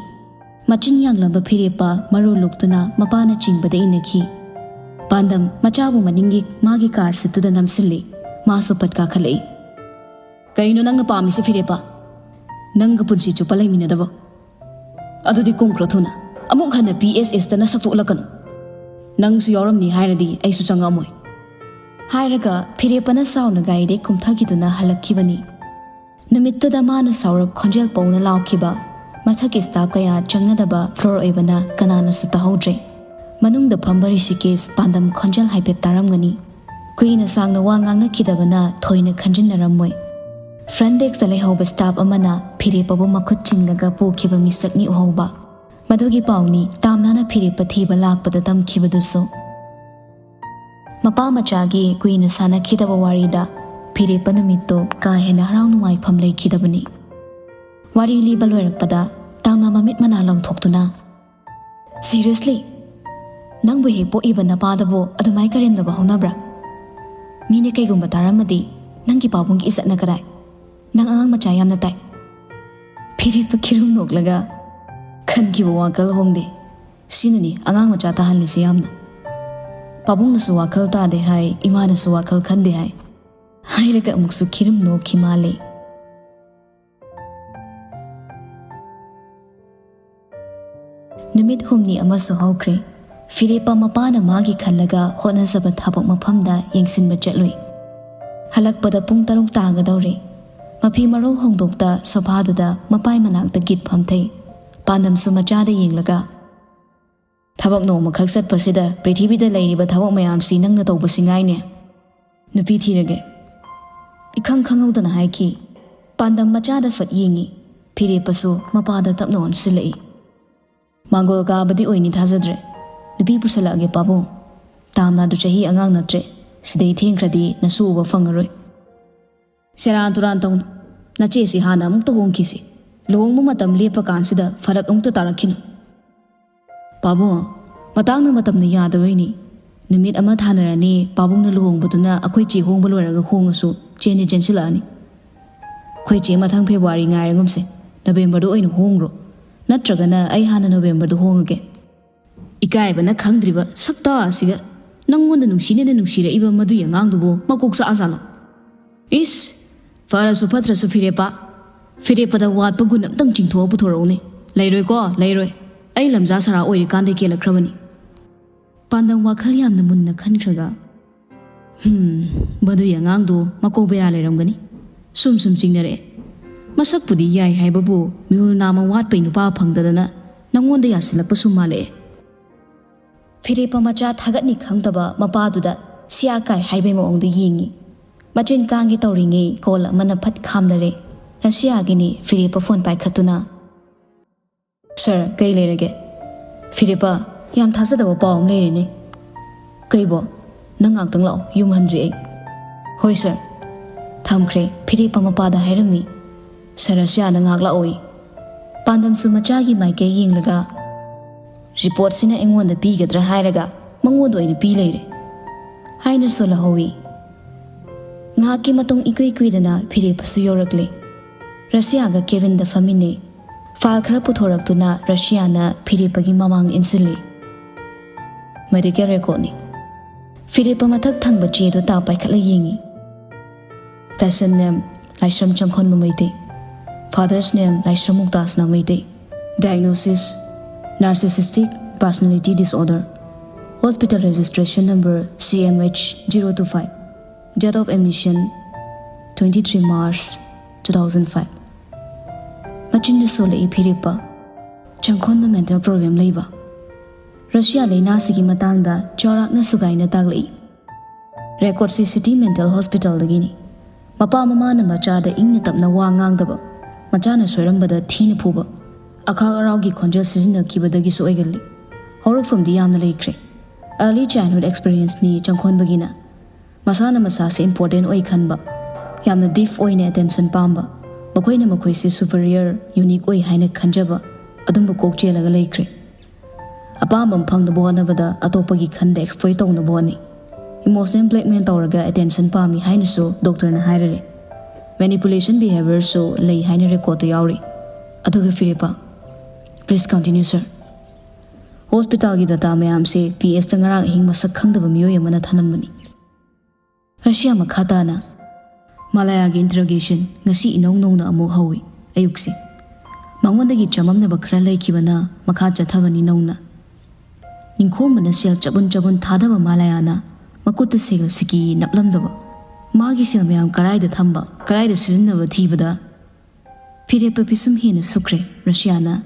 ꯃꯆꯤꯟ ꯌꯥꯡꯂꯝꯕ ꯐꯤꯔꯦꯞꯄ ꯃꯔꯨ ꯂꯨꯛꯇꯨꯅ ꯃꯄꯥꯅ ꯆꯤꯡꯕꯗ ꯏꯟꯅꯈꯤ꯫ ꯄꯥꯟꯗꯝ ꯃꯆꯥꯕꯨ ꯃꯅꯤꯡꯒꯤ ꯃꯥꯒꯤ ꯀꯥꯔ ꯁꯤꯠꯇꯨꯗ ꯅꯝꯁꯤꯜꯂꯤ꯫ ꯃꯥꯁꯨ ꯄꯠ ꯀꯥꯈꯠꯂꯛꯏ꯫ "ꯀꯔꯤꯅꯣ ꯅꯪꯅ ꯄꯥꯝꯃꯤꯁꯦ ꯐꯤꯔꯦꯞꯄ? ꯅꯪꯒ ꯄꯨꯟꯁꯤ ꯆꯨꯞꯄ ꯂꯩꯃꯤꯟꯅꯗꯕ? ꯑꯗꯨꯗꯤ ꯀꯨꯝꯈ꯭ꯔꯣ ꯊꯨꯅ꯫ ꯑꯃꯨꯛ ꯍꯟꯅ ꯄꯤ ꯑꯦꯁ ꯑꯦꯁꯇ ꯅꯁꯛꯇꯨ ꯎꯠꯂꯛꯀꯅꯨ꯫ ꯅꯪꯁꯨ ꯌꯥꯎꯔꯝꯅꯤ ꯍꯥꯏꯔꯗꯤ ꯑꯩꯁꯨ ꯆꯪꯉꯛꯑꯝꯃꯣꯏ"꯫ ꯍꯥꯏꯔꯒ ꯐꯤꯔꯦꯞꯄꯅ ꯁꯥꯎꯅ ꯒꯥꯔꯤꯗꯩ ꯀꯨꯝꯊꯈꯤꯗꯨꯅ ꯍꯜꯂꯛꯈꯤꯕꯅꯤ꯫ ꯅꯨꯃꯤꯠꯇꯨꯗ ꯃꯥꯅ ꯁꯥꯎꯔꯞ ꯈꯣꯟꯖꯦꯜ ꯄꯧꯅ ꯂꯥꯎꯈꯤꯕ ꯃꯊꯛꯀꯤ ꯁ꯭ꯇꯥꯐ ꯀꯌꯥ ꯆꯪꯅꯗꯕ ꯐ꯭ꯂꯣꯔ ꯑꯣꯏꯕꯅ ꯀꯅꯥꯅꯁꯨ ꯇꯥꯍꯧꯗ꯭ꯔꯦ꯫ ꯃꯅꯨꯡꯗ ꯐꯝꯕ ꯔꯤꯁꯤꯀꯦꯁ ꯄꯥꯟꯗꯝ ꯈꯣꯟꯖꯦꯜ ꯍꯥꯏꯐꯦꯠ ꯇꯥꯔꯝꯒꯅꯤ꯫ ꯀꯨꯏꯅ ꯁꯥꯡꯅ ꯋꯥ ꯉꯥꯡꯅꯈꯤꯗꯕꯅ ꯊꯣꯏꯅ ꯈꯟꯖꯤꯟꯅꯔꯝꯃꯣꯏ꯫ ꯐ꯭ꯔꯟꯠ ꯗꯦꯁꯛꯇ ꯂꯩꯍꯧꯕ ꯁ꯭ꯇꯥꯐ ꯑꯃꯅ ꯐꯤꯔꯦꯞꯄꯕꯨ ꯃꯈꯨꯠ ꯆꯤꯡꯂꯒ ꯄꯨꯈꯤꯕ ꯃꯤꯁꯛꯅꯤ ꯎꯍꯧꯕ꯫ ꯃꯗꯨꯒꯤ ꯄꯥꯎꯅꯤ ꯇꯥꯝꯅꯥꯅ ꯐꯤꯔꯦꯞꯄ ꯊꯤꯕ ꯂꯥꯛꯄꯗ ꯇꯝꯈꯤꯕꯗꯨꯁꯨ꯫ ꯃꯄꯥ ꯃꯆꯥꯒꯤ ꯀꯨꯏꯅ ꯁꯥꯟꯅꯈꯤꯗꯕ ꯋꯥꯔꯤꯗ ꯐꯤꯔꯦꯞꯄ ꯅꯨꯃꯤꯠꯇꯨ ꯀꯥ ꯍꯦꯟꯅ ꯍꯔꯥꯎ ꯅꯨꯡꯉꯥꯏꯐꯝ ꯂꯩꯈꯤꯗꯕꯅꯤ꯫ ꯋꯥꯔꯤ ꯂꯤꯕ ꯂꯣꯏꯔꯛꯄꯗ ꯇꯥꯝꯅꯥ ꯃꯃꯤꯠ ꯃꯅꯥ ꯂꯪꯊꯣꯛꯇꯨꯅ, "Seriously? ꯅꯪꯕꯨ ꯍꯦꯛ ꯄꯣꯛꯏꯕ ꯅꯄꯥꯗꯕꯨ ꯑꯗꯨꯃꯥꯏ ꯀꯔꯦꯝꯅꯕ ꯍꯧꯅꯕ꯭ꯔꯥ? ꯃꯤꯅ ꯀꯩꯒꯨꯝꯕ ꯇꯥꯔꯝꯃꯗꯤ ꯅꯪꯒꯤ ꯄꯥꯕꯨꯡꯒꯤ ꯏꯖꯠꯅ ꯀꯗꯥꯏ? ꯅꯪ ꯑꯉꯥꯡ ꯃꯆꯥ ꯌꯥꯝꯅ ꯇꯥꯏ"꯫ ꯐꯤꯔꯦꯞꯄ ꯈꯤꯔꯨꯝ ꯅꯣꯛꯂꯒ, "ꯈꯟꯈꯤꯕ ꯋꯥꯈꯜ ꯍꯣꯡꯗꯦ꯫ ꯁꯤꯅꯅꯤ ꯑꯉꯥꯡ ꯃꯆꯥ ꯇꯥꯍꯜꯂꯤꯁꯤ ꯌꯥꯝꯅ꯫ ꯄꯥꯕꯨꯡꯅꯁꯨ ꯋꯥꯈꯜ ꯇꯥꯗꯦ ꯍꯥꯏ, ꯏꯃꯥꯅꯁꯨ ꯋꯥꯈꯜ ꯈꯟꯗꯦ ꯍꯥꯏ"꯫ ꯍꯥꯏꯔꯒ ꯑꯃꯨꯛꯁꯨ ꯈꯤꯔꯨꯝ ꯅꯣꯛꯈꯤ ꯃꯥꯜꯂꯦ꯫ ꯅꯨꯃꯤꯠ ꯍꯨꯝꯅꯤ ꯑꯃꯁꯨ ꯍꯧꯈ꯭ꯔꯦ꯫ ꯐꯤꯔꯦꯞꯄ ꯃꯄꯥꯅ ꯃꯥꯒꯤ ꯈꯜꯂꯒ ꯍꯣꯠꯅꯖꯕ ꯊꯕꯛ ꯃꯐꯝꯗ ꯌꯦꯡꯁꯤꯟꯕ ꯆꯠꯂꯨꯏ꯫ ꯍꯜꯂꯛꯄꯗ ꯄꯨꯡ ꯇꯔꯨꯛ ꯇꯥꯒꯗꯧꯔꯦ꯫ ꯃꯐꯤ ꯃꯔꯣꯜ ꯍꯣꯡꯗꯣꯛꯇ ꯁꯣꯐꯥꯗꯨꯗ ꯃꯄꯥꯏ ꯃꯅꯥꯛꯇ ꯒꯤꯠ ꯐꯝꯊꯩ꯫ ꯄꯥꯟꯗꯝꯁꯨ ꯃꯆꯥꯗ ꯌꯦꯡꯂꯒ, "ꯊꯕꯛ ꯅꯣꯡꯃꯈꯛ ꯆꯠꯄꯁꯤꯗ ꯄ꯭ꯔꯤꯊꯤꯕꯤꯗ ꯂꯩꯔꯤꯕ ꯊꯕꯛ ꯃꯌꯥꯝꯁꯤ ꯅꯪꯅ ꯇꯧꯕꯁꯤ ꯉꯥꯏꯅꯦ꯫ ꯅꯨꯄꯤ ꯊꯤꯔꯒꯦ"꯫ ꯏꯈꯪ ꯈꯪꯍꯧꯗꯅ ꯍꯥꯏꯈꯤ꯫ ꯄꯥꯟꯗꯝ ꯃꯆꯥꯗ ꯐꯠ ꯌꯦꯡꯉꯤ꯫ ꯐꯤꯔꯦꯞꯄꯁꯨ ꯃꯄꯥꯗ ꯇꯞꯅ ꯑꯣꯟꯁꯤꯜꯂꯛꯏ꯫ "ꯃꯥꯡꯒꯣꯜ ꯀꯥꯕꯗꯤ ꯑꯣꯏꯅꯤ ꯊꯥꯖꯗ꯭ꯔꯦ꯫ ꯅꯨꯄꯤ ꯄꯨꯁꯜꯂꯛꯑꯒꯦ ꯄꯥꯕꯨꯡ꯫ ꯇꯥꯝꯅꯥꯗꯨ ꯆꯍꯤ ꯑꯉꯥꯡ ꯅꯠꯇ꯭ꯔꯦ꯫ ꯁꯤꯗꯩ ꯊꯦꯡꯈ꯭ꯔꯗꯤ ꯅꯁꯨ ꯎꯕ ꯐꯪꯉꯔꯣꯏ"꯫ "ꯁꯦꯔꯥꯟ ꯇꯨꯔꯥꯟ ꯇꯧꯅꯨ꯫ ꯅꯆꯦꯁꯤ ꯍꯥꯟꯅ ꯑꯃꯨꯛꯇ ꯍꯣꯡꯈꯤꯁꯤ꯫ ꯂꯨꯍꯣꯡꯕ ꯃꯇꯝ ꯂꯦꯞꯄ ꯀꯥꯟꯁꯤꯗ ꯐꯔꯛ ꯑꯃꯨꯛꯇ ꯇꯥꯔꯛꯈꯤꯅꯨ"꯫ ꯄꯥꯕꯨꯡ, ꯃꯇꯥꯡꯅ ꯃꯇꯝꯅ ꯌꯥꯗꯕꯩꯅꯤ꯫ ꯅꯨꯃꯤꯠ ꯑꯃ ꯊꯥꯅꯔꯅꯤ, ꯄꯥꯕꯨꯡꯅ ꯂꯨꯍꯣꯡꯕꯗꯨꯅ ꯑꯩꯈꯣꯏ ꯆꯦ ꯍꯣꯡꯕ ꯂꯣꯏꯔꯒ ꯍꯣꯡꯉꯁꯨ ꯆꯦꯟꯗꯤ ꯆꯦꯟꯁꯤꯜꯂꯛꯑꯅꯤ꯫ ꯑꯩꯈꯣꯏ ꯆꯦ ꯃꯊꯪ ꯐꯦꯕ꯭ꯔꯨꯋꯥꯔꯤ ꯉꯥꯏꯔꯒꯨꯝꯁꯦ, ꯅꯕꯦꯝꯕꯔꯗ ꯑꯣꯏꯅ ꯍꯣꯡꯈ꯭ꯔꯣ꯫ ꯅꯠꯇ꯭ꯔꯒꯅ ꯑꯩ ꯍꯥꯟꯅ ꯅꯕꯦꯝꯕꯔꯗ ꯍꯣꯡꯉꯒꯦ꯫ ꯏꯀꯥꯏꯕꯅ ꯈꯪꯗ꯭ꯔꯤꯕ ꯁꯛꯇꯥ ꯑꯁꯤꯒ꯫ ꯅꯪꯉꯣꯟꯗ ꯅꯨꯡꯁꯤꯅꯅ ꯅꯨꯡꯁꯤꯔꯛꯏꯕ ꯃꯗꯨꯒꯤ ꯑꯉꯥꯡꯗꯨꯕꯨ ꯃꯀꯣꯛ ꯆꯥꯛꯑꯖꯥꯠꯂꯣ? ꯏꯁ, ꯐꯔꯁꯨ ꯐꯠꯇ꯭ꯔꯁꯨ ꯐꯤꯔꯦꯞꯄ, ꯐꯤꯔꯦꯞꯄꯗ ꯋꯥꯠꯄ ꯒꯨꯟ ꯑꯝꯇꯪ ꯆꯤꯡꯊꯣꯛꯑ ꯄꯨꯊꯣꯔꯛꯎꯅꯦ꯫ ꯂꯩꯔꯣꯏꯀꯣ, ꯂꯩꯔꯣꯏ꯫ ꯑꯩ ꯂꯝꯖꯥ ꯁꯔꯥ ꯑꯣꯏꯔꯤꯀꯥꯟꯗꯩ ꯀꯦꯜꯂꯛꯈ꯭ꯔꯕꯅꯤ꯫ ꯄꯥꯟꯗꯝ ꯋꯥꯈꯜ ꯌꯥꯝꯅ ꯃꯨꯟꯅ ꯈꯟꯈ꯭ꯔꯒ, "ꯍꯝ, ꯃꯗꯨꯒꯤ ꯑꯉꯥꯡꯗꯣ ꯃꯀꯣꯛ ꯕꯦꯔꯥ ꯂꯩꯔꯝꯒꯅꯤ꯫ ꯁꯨꯝ ꯁꯨꯝ ꯆꯤꯡꯅꯔꯛꯑꯦ꯫ ꯃꯁꯛꯄꯨꯗꯤ ꯌꯥꯏ ꯍꯥꯏꯕꯕꯨ ꯃꯤꯍꯨꯜ ꯅꯥꯝꯃ ꯋꯥꯠꯄꯩ ꯅꯨꯄꯥ ꯐꯪꯗꯗꯅ ꯅꯪꯉꯣꯟꯗ ꯌꯥꯁꯤꯜꯂꯛꯄꯁꯨ ꯃꯥꯜꯂꯛꯑꯦ"꯫ ꯐꯤꯔꯦꯞꯄ ꯃꯆꯥ ꯊꯥꯒꯠꯅꯤ ꯈꯪꯗꯕ ꯃꯄꯥꯗꯨꯗ ꯁꯤꯌꯥ ꯀꯥꯏ ꯍꯥꯏꯕꯩ ꯃꯑꯣꯡꯗ ꯌꯦꯡꯉꯤ꯫ ꯃꯆꯤꯟ ꯀꯥꯡꯒꯦ ꯇꯧꯔꯤꯉꯩ ꯀꯣꯜ ꯑꯃꯅ ꯐꯠ ꯈꯥꯝꯅꯔꯦ꯫ ꯔꯁꯤꯌꯥꯒꯤꯅꯤ꯫ ꯐꯤꯔꯦꯞꯄ ꯐꯣꯟ ꯄꯥꯏꯈꯠꯇꯨꯅ, "ꯁꯥꯔ, ꯀꯩ ꯂꯩꯔꯒꯦ?" "ꯐꯤꯔꯦꯞꯄ, ꯌꯥꯝ ꯊꯥꯖꯗꯕ ꯄꯥꯎ ꯑꯃ ꯂꯩꯔꯦꯅꯦ꯫" "ꯀꯩꯕꯣ?" "ꯅꯪ ꯉꯥꯛꯇꯪ ꯂꯥꯛꯑꯣ, ꯌꯨꯝ ꯍꯟꯗ꯭ꯔꯤ ꯑꯩ꯫" "ꯍꯣꯏ ꯁꯥꯔ꯫" ꯊꯝꯈ꯭ꯔꯦ꯫ ꯐꯤꯔꯦꯞꯄ ꯃꯄꯥꯗ ꯍꯥꯏꯔꯝꯃꯤ, "ꯁꯥꯔ, ꯔꯁꯤꯌꯥꯅ ꯉꯥꯏꯍꯥꯛ ꯂꯥꯛꯑꯣꯏ꯫" ꯄꯥꯟꯗꯝꯁꯨ ꯃꯆꯥꯒꯤ ꯃꯥꯏꯀꯩ ꯌꯦꯡꯂꯒ, "ꯔꯤꯄꯣꯔꯠꯁꯤꯅ ꯑꯩꯉꯣꯟꯗ ꯄꯤꯒꯗ꯭ꯔꯥ ꯍꯥꯏꯔꯒ ꯃꯉꯣꯟꯗ ꯑꯣꯏꯅ ꯄꯤ ꯂꯩꯔꯦ" ꯍꯥꯏꯅ ꯁꯣꯜꯍꯧꯏ꯫ ꯉꯥꯏꯍꯥꯛꯀꯤ ꯃꯇꯨꯡ ꯏꯀꯨꯏ ꯀꯨꯏꯗꯅ ꯐꯤꯔꯦꯞꯄꯁꯨ ꯌꯧꯔꯛꯂꯦ꯫ ꯔꯁꯤꯌꯥꯒ ꯀꯦꯕꯤꯟꯗ ꯐꯝꯃꯤꯟꯅꯩ꯫ ꯐꯥꯏꯜ ꯈꯔ ꯄꯨꯊꯣꯔꯛꯇꯨꯅ ꯔꯁꯤꯌꯥꯅ ꯐꯤꯔꯦꯞꯄꯒꯤ ꯃꯃꯥꯡꯗ ꯏꯟꯁꯤꯜꯂꯤ꯫ ꯃꯦꯗꯤꯀꯦꯜ ꯔꯦꯀꯣꯔꯠꯅꯤ꯫ ꯐꯤꯔꯦꯞꯄ ꯃꯊꯛ ꯊꯪꯕ ꯆꯦꯗꯣ ꯇꯥ ꯄꯥꯏꯈꯠꯂ ꯌꯦꯡꯉꯤ꯫ Patient name, Laishram ꯆꯪꯈꯣꯟꯕ Meitei. Father's name, Laishram ꯃꯨꯛꯇꯥꯁꯅꯥ Meitei. Diagnosis, narcissistic personality disorder꯫ Hospital registration number, C M H zero two five꯫ Date of admission, twenty three March two thousand five꯫ ꯃꯆꯤꯟꯗ ꯁꯣꯜꯂꯛꯏ ꯐꯤꯔꯦꯞꯄ꯫ ꯆꯪꯈꯣꯟꯕ mental problem ꯂꯩꯕ꯫ Russia ꯂꯩꯅꯥꯁꯤꯒꯤ ꯃꯇꯥꯡꯗ ꯆꯥꯎꯔꯥꯛꯅ ꯁꯨꯒꯥꯏꯅ ꯇꯥꯛꯂꯛꯏ꯫ ꯔꯦꯀꯣꯔꯠꯁꯤ City Mental Hospitalꯗꯒꯤꯅꯤ꯫ ꯃꯄꯥ ꯃꯃꯥꯅ ꯃꯆꯥꯗ ꯏꯪꯅ ꯇꯞꯅ ꯋꯥ ꯉꯥꯡꯗꯕ, ꯃꯆꯥꯅ ꯁꯣꯏꯔꯝꯕꯗ ꯊꯤꯅ ꯐꯨꯕ, ꯑꯈꯥꯛ ꯑꯔꯥꯎꯒꯤ ꯈꯣꯟꯖꯦꯜ ꯁꯤꯖꯤꯟꯅꯈꯤꯕꯗꯒꯤꯁꯨ ꯑꯣꯏꯒꯜꯂꯤ꯫ ꯍꯧꯔꯛꯐꯝꯗꯤ ꯌꯥꯝꯅ ꯂꯩꯈ꯭ꯔꯦ꯫ Early childhood experienceꯅꯤ ꯆꯪꯈꯣꯟꯕꯒꯤꯅ꯫ ꯃꯁꯥꯅ ꯃꯁꯥꯁꯦ important ꯑꯣꯏ ꯈꯟꯕ, ꯌꯥꯝꯅ deaf ꯑꯣꯏꯅ attention ꯄꯥꯝꯕ, ꯃꯈꯣꯏꯅ ꯃꯈꯣꯏꯁꯦ superior, unique ꯑꯣꯏ ꯍꯥꯏꯅ ꯈꯟꯖꯕ, ꯑꯗꯨꯝꯕ ꯀꯣꯛ ꯆꯦꯜꯂꯒ ꯂꯩꯈ꯭ꯔꯦ꯫ ꯑꯄꯥꯝꯕ ꯑꯃ ꯐꯪꯅꯕ ꯍꯣꯠꯅꯕꯗ ꯑꯇꯣꯞꯄꯒꯤ ꯈꯟꯗ ꯑꯦꯛꯁꯄ꯭ꯂꯣꯏꯠ ꯇꯧꯅꯕ ꯍꯣꯠꯅꯩ꯫ ꯏꯃꯣꯁꯅꯦꯜ ꯕ꯭ꯂꯦꯛꯃꯦꯜ ꯇꯧꯔꯒ ꯑꯦꯇꯦꯟꯁꯟ ꯄꯥꯝꯃꯤ ꯍꯥꯏꯅꯁꯨ ꯗꯣꯛꯇꯔꯅ ꯍꯥꯏꯔꯔꯦ꯫ ꯃꯦꯅꯤꯄꯨꯂꯦꯁꯟ ꯕꯤꯍꯦꯕꯤꯌꯔꯁꯨ ꯂꯩ ꯍꯥꯏꯅ ꯔꯦꯀꯣꯔꯠꯇ ꯌꯥꯎꯔꯤ꯫ ꯑꯗꯨꯒ ꯐꯤꯔꯦꯞꯄ, please continue, sir. ꯍꯣꯁꯄꯤꯇꯥꯜꯒꯤ ꯗꯇꯥ ꯃꯌꯥꯝꯁꯦ ꯄꯤ ꯑꯦꯁꯇ ꯉꯔꯥꯡ ꯑꯍꯤꯡ ꯃꯁꯛ ꯈꯪꯗꯕ ꯃꯤꯑꯣꯏ ꯑꯃꯅ ꯊꯅꯝꯕꯅꯤ꯫ ꯔꯁꯤꯌꯥ ꯃꯈꯥ ꯇꯥꯅ, ꯃꯥꯂꯥꯌꯥꯒꯤ ꯏꯟꯇꯔꯣꯒꯦꯁꯟ ꯉꯁꯤ ꯏꯅꯧ ꯅꯧꯅ ꯑꯃꯨꯛ ꯍꯧꯏ꯫ ꯑꯌꯨꯛꯁꯦ ꯃꯉꯣꯟꯗꯒꯤ ꯆꯃꯝꯅꯕ ꯈꯔ ꯂꯩꯈꯤꯕꯅ ꯃꯈꯥ ꯆꯠꯊꯕꯅꯤ ꯅꯧꯅ꯫ ꯅꯤꯡꯈꯣꯝꯕꯅ ꯁꯦꯜ ꯆꯕꯨꯟ ꯆꯕꯨꯟ ꯊꯥꯗꯕ ꯃꯥꯂꯥꯌꯥꯅ ꯃꯈꯨꯠꯇ ꯁꯦꯜ ꯁꯤꯀꯤ ꯅꯞꯂꯝꯗꯕ꯫ ꯃꯥꯒꯤ ꯁꯦꯜ ꯃꯌꯥꯝ ꯀꯔꯥꯏꯗ ꯊꯝꯕ, ꯀꯔꯥꯏꯗ ꯁꯤꯖꯤꯟꯅꯕ ꯊꯤꯕꯗ ꯐꯤꯔꯦꯞꯄ ꯄꯤꯁꯨꯝ ꯍꯦꯟꯅ ꯁꯨꯛꯈ꯭ꯔꯦ꯫ ꯔꯁꯤꯌꯥꯅ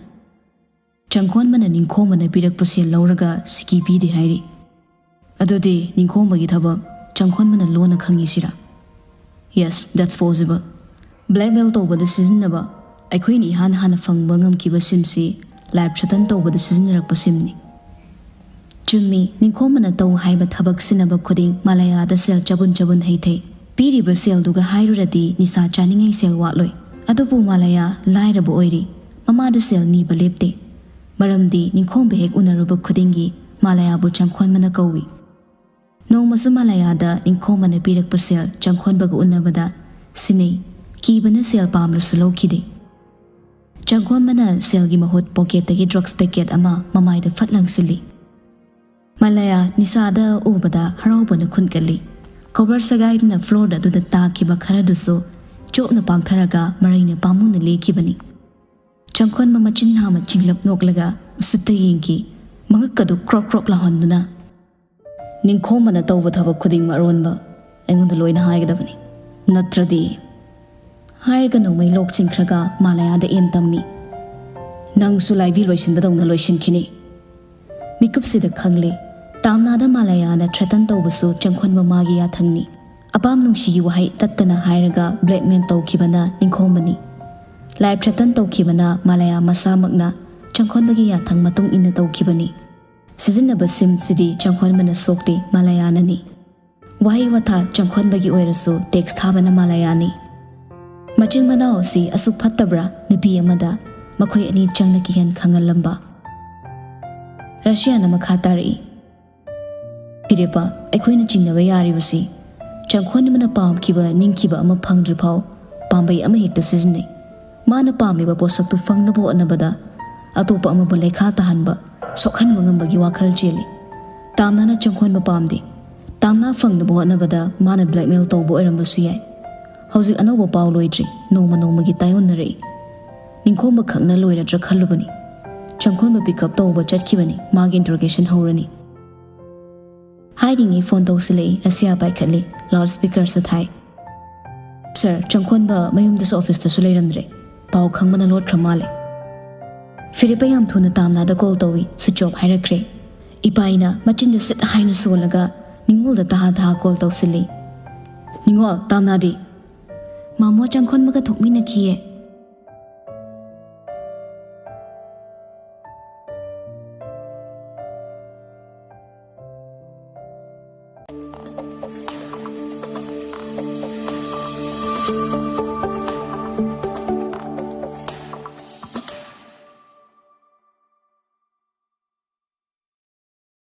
ꯆꯪꯈꯣꯟꯕꯅ ꯅꯤꯡꯈꯣꯝꯕꯅ ꯄꯤꯔꯛꯄ ꯁꯦꯜ ꯂꯧꯔꯒ ꯁꯤꯀꯤ ꯄꯤꯗꯦ ꯍꯥꯏꯔꯤ꯫ ꯑꯗꯨꯗꯤ ꯅꯤꯡꯈꯣꯝꯕꯒꯤ ꯊꯕꯛ ꯆꯪꯈꯣꯟꯕꯅ ꯂꯣꯟꯅ ꯈꯪꯉꯤꯁꯤꯔꯥ? Yes, that's possible. ꯕ꯭ꯂꯦꯛꯃꯦꯜ ꯇꯧꯕꯗ ꯁꯤꯖꯤꯟꯅꯕ, ꯑꯩꯈꯣꯏꯅ ꯏꯍꯥꯟ ꯍꯥꯟꯅ ꯐꯪꯕ ꯉꯝꯈꯤꯕ ꯁꯤꯝꯁꯤ ꯂꯥꯏꯐ ꯊ꯭ꯔꯦꯇꯟ ꯇꯧꯕꯗ ꯁꯤꯖꯤꯟꯅꯔꯛꯄ ꯁꯤꯝꯅꯤ꯫ ꯆꯨꯝꯃꯤ, ꯅꯤꯡꯈꯣꯝꯕꯅ ꯇꯧ ꯍꯥꯏꯕ ꯊꯕꯛ ꯁꯤꯟꯅꯕ ꯈꯨꯗꯤꯡ ꯃꯥꯂꯥꯌꯥꯗ ꯁꯦꯜ ꯆꯕꯨꯟ ꯆꯕꯨꯟ ꯍꯩꯊꯩ꯫ ꯄꯤꯔꯤꯕ ꯁꯦꯜꯗꯨꯒ ꯍꯥꯏꯔꯨꯔꯗꯤ ꯅꯤꯁꯥ ꯆꯥꯅꯤꯡꯉꯥꯏ ꯁꯦꯜ ꯋꯥꯠꯂꯣꯏ꯫ ꯑꯗꯨꯕꯨ ꯃꯥꯂꯥꯌꯥ ꯂꯥꯏꯔꯕ ꯑꯣꯏꯔꯤ꯫ ꯃꯃꯥꯗ ꯁꯦꯜ ꯅꯤꯕ ꯂꯦꯞꯇꯦ꯫ ꯃꯔꯝꯗꯤ ꯅꯤꯡꯈꯣꯝꯕ ꯍꯦꯛ ꯎꯅꯔꯨꯕ ꯈꯨꯗꯤꯡꯒꯤ ꯃꯥꯂꯥꯌꯥꯕꯨ ꯆꯪꯈꯣꯟꯕꯅ ꯀꯧꯏ꯫ ꯅꯣꯡꯃꯁꯨ ꯃꯥꯂꯥꯌꯥꯗ ꯅꯤꯡꯈꯣꯝꯕꯅ ꯄꯤꯔꯛꯄ ꯁꯦꯜ ꯆꯪꯈꯣꯟꯕꯒ ꯎꯅꯕꯗ ꯁꯤꯟꯅꯩ꯫ ꯀꯤꯕꯅ ꯁꯦꯜ ꯄꯥꯝꯂꯁꯨ ꯂꯧꯈꯤꯗꯦ꯫ ꯆꯪꯈꯣꯟꯕꯅ ꯁꯦꯜꯒꯤ ꯃꯍꯨꯠ ꯄꯣꯀꯦꯠꯇꯒꯤ ꯗ꯭ꯔꯒꯁ ꯄꯦꯀꯦꯠ ꯑꯃ ꯃꯃꯥꯏꯗ ꯐꯠ ꯂꯪꯁꯤꯜꯂꯤ꯫ ꯃꯥꯂꯥꯌꯥ ꯅꯤꯁꯥꯗ ꯎꯕꯗ ꯍꯔꯥꯎꯕꯅ ꯈꯨꯟ ꯀꯜꯂꯤ꯫ ꯀꯣꯕꯔ ꯁꯒꯥꯏꯗꯨꯅ ꯐ꯭ꯂꯣꯔꯗ ꯑꯗꯨꯗ ꯇꯥꯈꯤꯕ ꯈꯔꯗꯨꯁꯨ ꯆꯣꯞꯅ ꯄꯥꯡꯊꯔꯒ ꯃꯔꯩꯅ ꯄꯥꯝꯃꯨꯅ ꯂꯦꯛꯈꯤꯕꯅꯤ꯫ ꯆꯪꯈꯣꯟꯕ ꯃꯆꯤꯟ ꯅꯥꯝꯃ ꯆꯤꯡꯂꯞ ꯅꯣꯛꯂꯒ ꯎꯁꯤꯠꯇ ꯌꯦꯡꯈꯤ꯫ ꯃꯉꯛꯀꯗꯨ ꯀ꯭ꯔꯣꯛ ꯀ꯭ꯔꯣꯛ ꯂꯥꯎꯍꯟꯗꯨꯅ, "ꯅꯤꯡꯈꯣꯝꯕꯅ ꯇꯧꯕ ꯊꯕꯛ ꯈꯨꯗꯤꯡꯃꯛ ꯑꯔꯣꯟꯕ ꯑꯩꯉꯣꯟꯗ ꯂꯣꯏꯅ ꯍꯥꯏꯒꯗꯕꯅꯤ, ꯅꯠꯇ꯭ꯔꯗꯤ," ꯍꯥꯏꯔꯒ ꯅꯣꯡꯃꯩ ꯂꯣꯛ ꯆꯤꯡꯈ꯭ꯔꯒ ꯃꯥꯂꯥꯌꯥꯗ ꯑꯦꯟ ꯇꯝꯃꯤ꯫ "ꯅꯪꯁꯨ ꯂꯥꯏꯕꯤ ꯂꯣꯏꯁꯤꯟꯕꯗꯧꯅ ꯂꯣꯏꯁꯤꯟꯈꯤꯅꯤ꯫ ꯃꯤꯀꯨꯞꯁꯤꯗ ꯈꯪꯂꯦ, ꯇꯥꯝꯅꯥꯗ ꯃꯥꯂꯥꯌꯥꯅ ꯊ꯭ꯔꯦꯇꯟ ꯇꯧꯕꯁꯨ ꯆꯪꯈꯣꯟꯕ ꯃꯥꯒꯤ ꯌꯥꯊꯪꯅꯤ꯫ ꯑꯄꯥꯝ ꯅꯨꯡꯁꯤꯒꯤ ꯋꯥꯍꯩ ꯇꯠꯇꯅ ꯍꯥꯏꯔꯒ ꯕ꯭ꯂꯦꯛꯃꯦꯜ ꯇꯧꯈꯤꯕꯅ ꯅꯤꯡꯈꯣꯝꯕꯅꯤ꯫ ꯂꯥꯏꯐ ꯊ꯭ꯔꯦꯇꯟ ꯇꯧꯈꯤꯕꯅ ꯃꯥꯂꯥꯌꯥ ꯃꯁꯥꯃꯛꯅ ꯆꯪꯈꯣꯟꯕꯒꯤ ꯌꯥꯊꯪ ꯃꯇꯨꯡ ꯏꯟꯅ ꯇꯧꯈꯤꯕꯅꯤ꯫ ꯁꯤꯖꯤꯟꯅꯕ ꯁꯤꯝꯁꯤꯗꯤ ꯆꯪꯈꯣꯟꯕꯅ ꯁꯣꯛꯇꯦ, ꯃꯥꯂꯥꯌꯥꯅꯅꯤ꯫ ꯋꯥꯍꯩ ꯋꯥꯊꯥ ꯆꯪꯈꯣꯟꯕꯒꯤ ꯑꯣꯏꯔꯁꯨ ꯇꯦꯛꯁ ꯊꯥꯕꯅ ꯃꯥꯂꯥꯌꯥꯅꯤ꯫ ꯃꯆꯤꯟ ꯃꯅꯥꯎ ꯑꯁꯤ ꯑꯁꯨꯛ ꯐꯠꯇꯕ꯭ꯔꯥ? ꯅꯨꯄꯤ ꯑꯃꯗ ꯃꯈꯣꯏ ꯑꯅꯤ ꯆꯪꯅ ꯀꯤꯍꯟ ꯈꯪꯍꯜꯂꯝꯕ꯫ ꯔꯁꯤꯌꯥꯅ ꯃꯈꯥ ꯇꯥꯔꯛꯏ, "ꯐꯤꯔꯦꯞꯄ, ꯑꯩꯈꯣꯏꯅ ꯆꯤꯡꯅꯕ ꯌꯥꯔꯤꯕꯁꯤ ꯆꯪꯈꯣꯟ ꯑꯃꯅ ꯄꯥꯝꯈꯤꯕ ꯅꯤꯡꯈꯤꯕ ꯑꯃ ꯐꯪꯗ꯭ꯔꯤꯐꯥꯎ ꯄꯥꯝꯕꯩ ꯑꯃꯍꯦꯛꯇ ꯁꯤꯖꯤꯟꯅꯩ꯫ ꯃꯥꯅ ꯄꯥꯝꯃꯤꯕ ꯄꯣꯠꯁꯛꯇꯨ ꯐꯪꯅꯕ ꯍꯣꯠꯅꯕꯗ ꯑꯇꯣꯞꯄ ꯑꯃꯕꯨ ꯂꯩꯈꯥ ꯇꯥꯍꯟꯕ, ꯁꯣꯛꯍꯟꯕ ꯉꯝꯕꯒꯤ ꯋꯥꯈꯜ ꯆꯦꯜꯂꯤ꯫ ꯇꯥꯝꯅꯥꯅ ꯆꯪꯈꯣꯟꯕ ꯄꯥꯝꯗꯦ꯫ ꯇꯥꯝꯅꯥ ꯐꯪꯅꯕ ꯍꯣꯠꯅꯕꯗ ꯃꯥꯅ blackmail ꯇꯧꯕ ꯑꯣꯏꯔꯝꯕꯁꯨ ꯌꯥꯏ꯫ ꯍꯧꯖꯤꯛ ꯑꯅꯧꯕ ꯄꯥꯎ ꯂꯣꯏꯗ꯭ꯔꯤ, ꯅꯣꯡꯃ ꯅꯣꯡꯃꯒꯤ ꯇꯥꯏꯑꯣꯟꯅꯔꯛꯏ꯫ ꯅꯤꯡꯈꯣꯝꯕ ꯈꯛꯅ ꯂꯣꯏꯔꯗ꯭ꯔꯥ ꯈꯜꯂꯨꯕꯅꯤ꯫ ꯆꯪꯈꯣꯟꯕ pick up ꯇꯧꯕ ꯆꯠꯈꯤꯕꯅꯤ, ꯃꯥꯒꯤ interrogation ꯍꯧꯔꯅꯤ"꯫ ꯍꯥꯏꯔꯤꯉꯩ phone ꯇꯧꯁꯤꯜꯂꯛꯏ꯫ ꯔꯁꯤꯌꯥ ꯄꯥꯏꯈꯠꯂꯤ, loudspeakerꯁꯨ ꯊꯥꯏ꯫ "Sir, ꯆꯪꯈꯣꯟꯕ ꯃꯌꯨꯝꯗꯁꯨ officeꯇꯁꯨ ꯂꯩꯔꯝꯗ꯭ꯔꯦ꯫ ꯄꯥꯎ ꯈꯪꯕꯅ ꯂꯣꯠꯈ꯭ꯔ ꯃꯥꯜꯂꯦ"꯫ ꯐꯤꯔꯦꯞꯄ ꯌꯥꯝ ꯊꯨꯅ ꯇꯥꯝꯅꯥꯗ call ꯇꯧꯏ, switch off ꯍꯥꯏꯔꯛꯈ꯭ꯔꯦ꯫ ꯏꯄꯥꯏꯅ ꯃꯆꯤꯟꯗ ꯁꯤꯠ ꯍꯥꯏꯅ ꯁꯣꯜꯂꯒ ꯅꯤꯡꯉꯣꯜꯗ ꯇꯍꯥ ꯇꯍꯥ call ꯇꯧꯁꯤꯜꯂꯤ꯫ "ꯅꯤꯡꯉꯣꯜ, ꯇꯥꯝꯅꯥꯗꯤ?" "ꯃꯥꯃꯣ ꯆꯪꯈꯣꯟꯕꯒ ꯊꯣꯛꯃꯤꯟꯅꯈꯤꯌꯦ"꯫